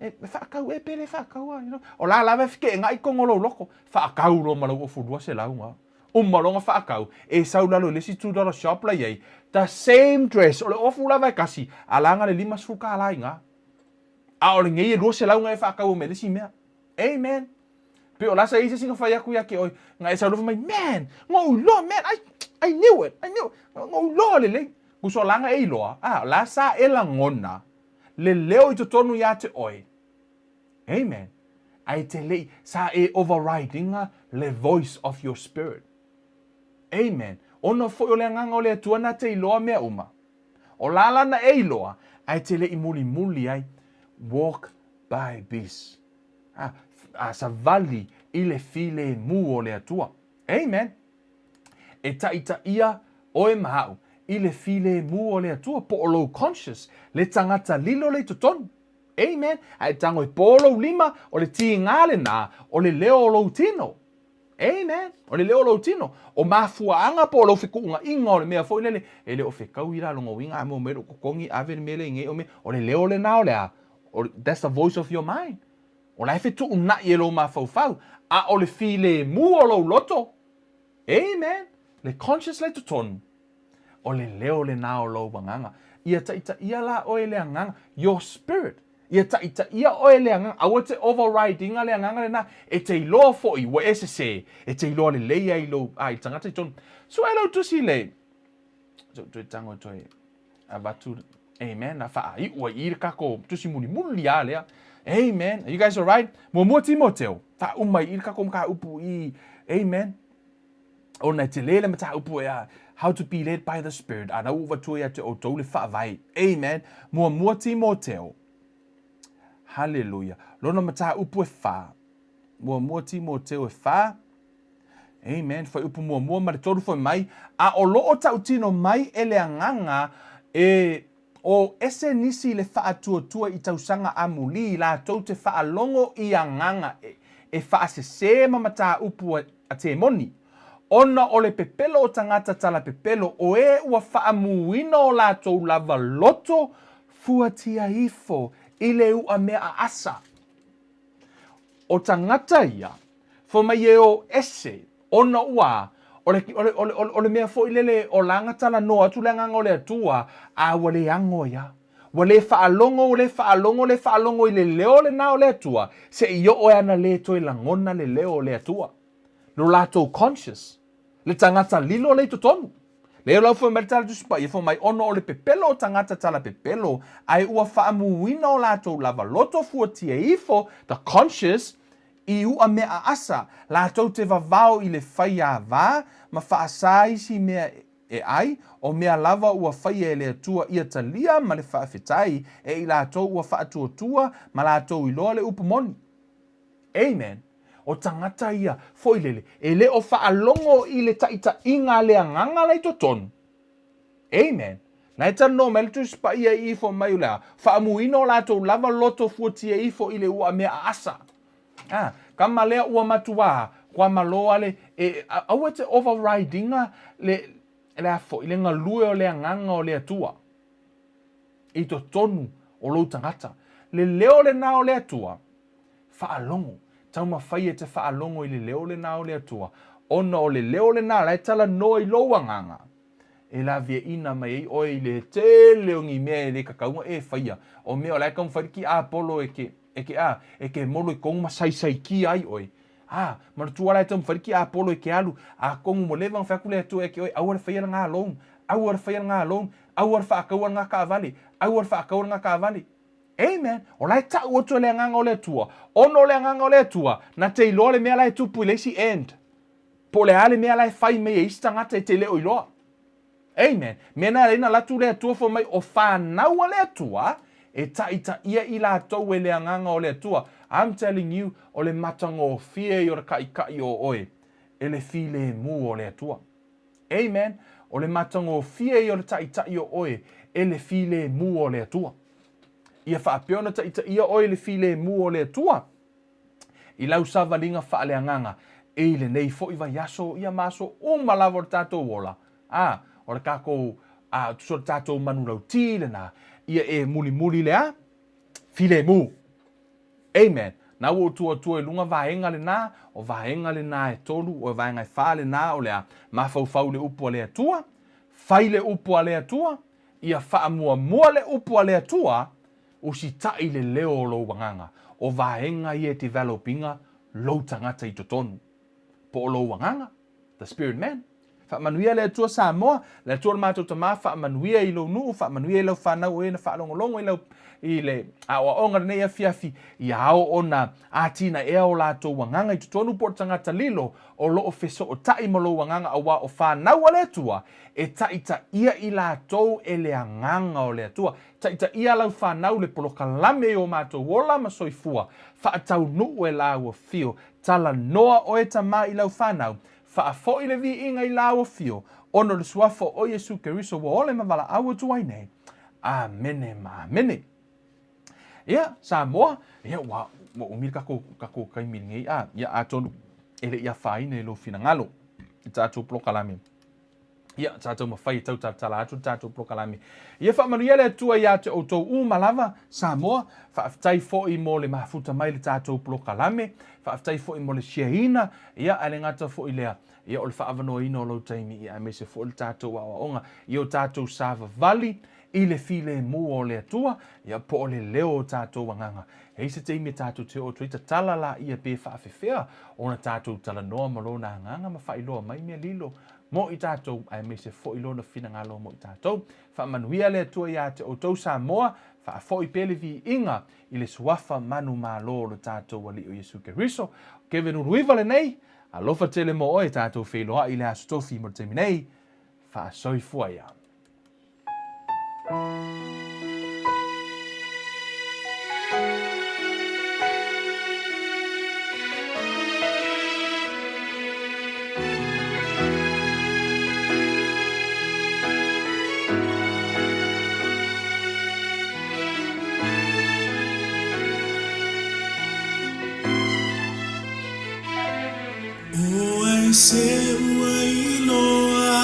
E faakau e pele faakau a, you know. O la lava e feke'enga'i kogo o lou loko, faakau loa ma lau ofu 200 ga. Uma loa ona faakau, e sau lalo i le isi $2 shop la i ai, the same dress, o le ofu lava e kasi, a laga le 50 kālā i ga. A o lenei e 200 ga e faakau mai le isi mea. Amen. Pe o la sa i se isi na fai atu ia te oe, na e sau loa fai mai, man, na ou iloa, man, I knew it, I knew it, na ou iloa lelei. Kuso laga e iloa, a, la sa e lagona, le leo i totonu iā te oe. Amen. Ae te lei, sa e overriding-a le voice of your spirit. Amen. Ona foi o le Agaga o le Atua na te iloa mea uma. O la lana e iloa, ae te lei mulimuli ai. Walk by peace. A, a savali i le filemu o le Atua. Amen. E taʻitaʻia ʻoe ma aʻu i le filemu o le Atua po o lou conscious, le tagata lilo le i totonu. Amen. A e tago e pō lou lima, o le tīgā lenā, o le leo o lou tino. Amen. O le leo o lou tino. O mafuaaga po o lou fekuʻugaʻiga o le mea foi lele, e le o fekaui la lona uiga a maua mai lou totogi, ave le mea lea i nei o mea. O le leo lenā o le a? O, that's the voice of your mind. O la e fetuʻunaʻi e lou mafaufau, a o le filemu o lou loto. Amen! Le conscious la i totonu, o le leo lenā o lou agaga. Ia taʻitaʻia la ʻoe e le agaga, your spirit. Ia taʻitaʻia ʻoe e le agaga, aua te overriding-a le agaga lenā, e te iloa foʻi, ua e sesē, e te iloa lelei ai i lou, a i le tagata i totonu. Suʻe lau tusi le, so, toe tago e toe avatu, amen, a faaiu ai i le kakou tusi mulimuli lava lea. Amen. Are you guys alright? Muamua Timoteo, faauma i le kakou mataupu i, amen. Ona e tele le mataupu e a, how to be led by the Spirit, a na ua avatua ia te outou le faavae. Amen. Muamua Timoteo. Hallelujah. Lona mataupu e whā. Muamua Timoteo e whā. Amen. Fuaiupu muamua ma le tolu foi mai, a o lo o tautino mai e le Agaga e o ese nisi le faatuatua i tausaga amuli latou te faalogo i agaga e faasesē ma mataupu a temoni, ona o le pepelo o tagata talapepelo o e ua faamuina o latou lava loto fuatia ifo i le u'a mea aasa. O tagata ia, Fai mai e o ese, ona ua, o le, o le, o le, o le mea foi lele o laga talanoa atu le Agaga o le Atua, a ua le ago ia. Ua le faalogo, ua le faalogo, le faalogo i le leo lenā o le Atua, seʻi oo e ana le toe lagona le leo o le Atua. Lo latou conscious, le tagata lilo le i totonu. Lea lau fai mai le tala Tusi Paia, fai mai, ona o le pepelo o tagata tala pepelo, ae ua faamuina o latou lava loto fuatia ifo, the conscious, I u'a mea aasa, latou te vavao i le fai ava ma faasā isi mea e ai, o mea lava ua faia e le Atua ia talia ma le faafetai e i latou ua faatuatua ma latou iloa le upu moni. Amen. O tagata ia, foi lele, e le o faalogo i le taʻitaʻiga a le Agaga la i totonu. Amen. Na e talanoa mai le Tusi Paia i ifo mai o le a faamuina o latou lava loto fuatia ifo i le ua mea aasa. Ah, kama lea ua matuā, kua malo ale, e, aua te overriding-a le, le a foi, le galue o le Agaga o le Atua i totonu o lou tagata. Le leo lenā o le Atua, faalogo, taumafai e te faalogo i le leo lenā o le Atua, ona o le leo lenā la e talanoa i lou agaga. E laveaiina mai ai ʻoe i le tele o ni mea e le tatau ona e faia. O mea o la e taumafai le kiʻapolo e ke, e ke, a, e ke molo i tonu ma saisaikia ai ʻoe. A, manatua la e taumafai le tiapolo e te alu, atonu ua leva ona fai atu le Atua ia te oe, aua le faia lena loan, aua le faia lena loan, aua le faataua lena taavale, aua le faataua lena taavale. Amen. O la e tau atu e le Agaga o le Atua, ona o le Agaga o le Atua, na te iloa le mea la e tupu i le isi end. Po o le a le mea la e fai mai e isi tagata e te le o iloa. Amen. Mea na e ala ai na alu atu le Atua fai mai o fanau a le Atua e taitaia i latou e le Agaga o le Atua. I'm telling you, o le matagofie ia o le taʻitaʻi o oe e le filemu o le Atua. Amen. O le matagofie ia o le taʻitaʻi o oe e le filemu o le Atua. Ia faapea ona taʻitaʻia oe i le filemu o le Atua i lau savaliga faaleagaga i lenei foi vaiaso ia ma aso uma lava o le tatou ola, a, o le tatou, a, tusa o le tatou manulauti lena, ia e mulimuli le a? Filemu. Amen. Na ua ou tuu atua i luga vaega lena, o vaega lena e tolu, o vaega e fa lena o le a? Mafaufau i le upu a le Atua, fai le upu a le Atua, ia faamuamua le upu a le Atua, Usitai le leo o lou agaga, o vaega ia e develop ina lou tagata i totonu. Po o lou agaga, the spirit man. Faamanuia le Atua Samoa, le Atua o le matou Tama, faamanuia i lou nuu, faamanuia i lau fanau o e na faalogologo i lau i le aoaoga lenei afiafi, ia ao ona atinaea o latou agaga i totonu po o le tagata lilo o lo o fesootai ma lou agaga aua o fanau a le Atua e taitaia i latou e le agaga o le Atua. Taitaia lau fanau le polokalame i o matou ola ma soifua, faataunuu e lāua fio, talanoa oe Tama i lau fanau, faafoi le viiga i lāua fio, ona o le Suafa o Iesu Keriso ua ole ma valaau atu ai nei. Amene ma amene. Ia, Samoa, ia ua, ua umi le tatou, tatou taimi lenei, a, ia atonu e le i afaina i lou finagalo i tatou polokalame. Ia, sa taumafai e tau talatala atu le tatou polokalame. Ia faamanuia le Atua ia te outou uma lava, Samoa. Faafetai foi mo le mafuta mai le tatou polokalame. Faafetai foi mo le share-ina. Ia, ae le gata foi lea, ia o le faaavanoaina o lou taimi, ia aemaise foi le tatou aoaoga i o tatou savavali i le filemu o le Atua, ia po o le leo o tatou agaga. E i ai se taimi e tatou te oo atu ai, tatala laia pe faafefea ona tatou talanoa ma Lona Agaga ma faailoa mai mea lilo mo i tatou, aemaise foi Lona finagalo mo i tatou. Faamanuia le Atua ia te outou Samoa, faafoi pea le viiga i le Suafa manumalo o lo tatou Alii o Iesu Keriso. Kevin Uluiva lenei, alofa tele mo oe, tatou feiloai i le Aso Tofi mo le taimi nei. Faasoifua ia. O ai se ua iloa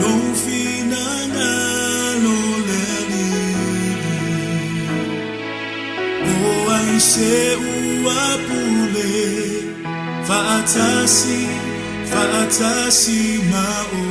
lou finagalo le Alii? O ai se ua pule faatasi, faatasi ma oe?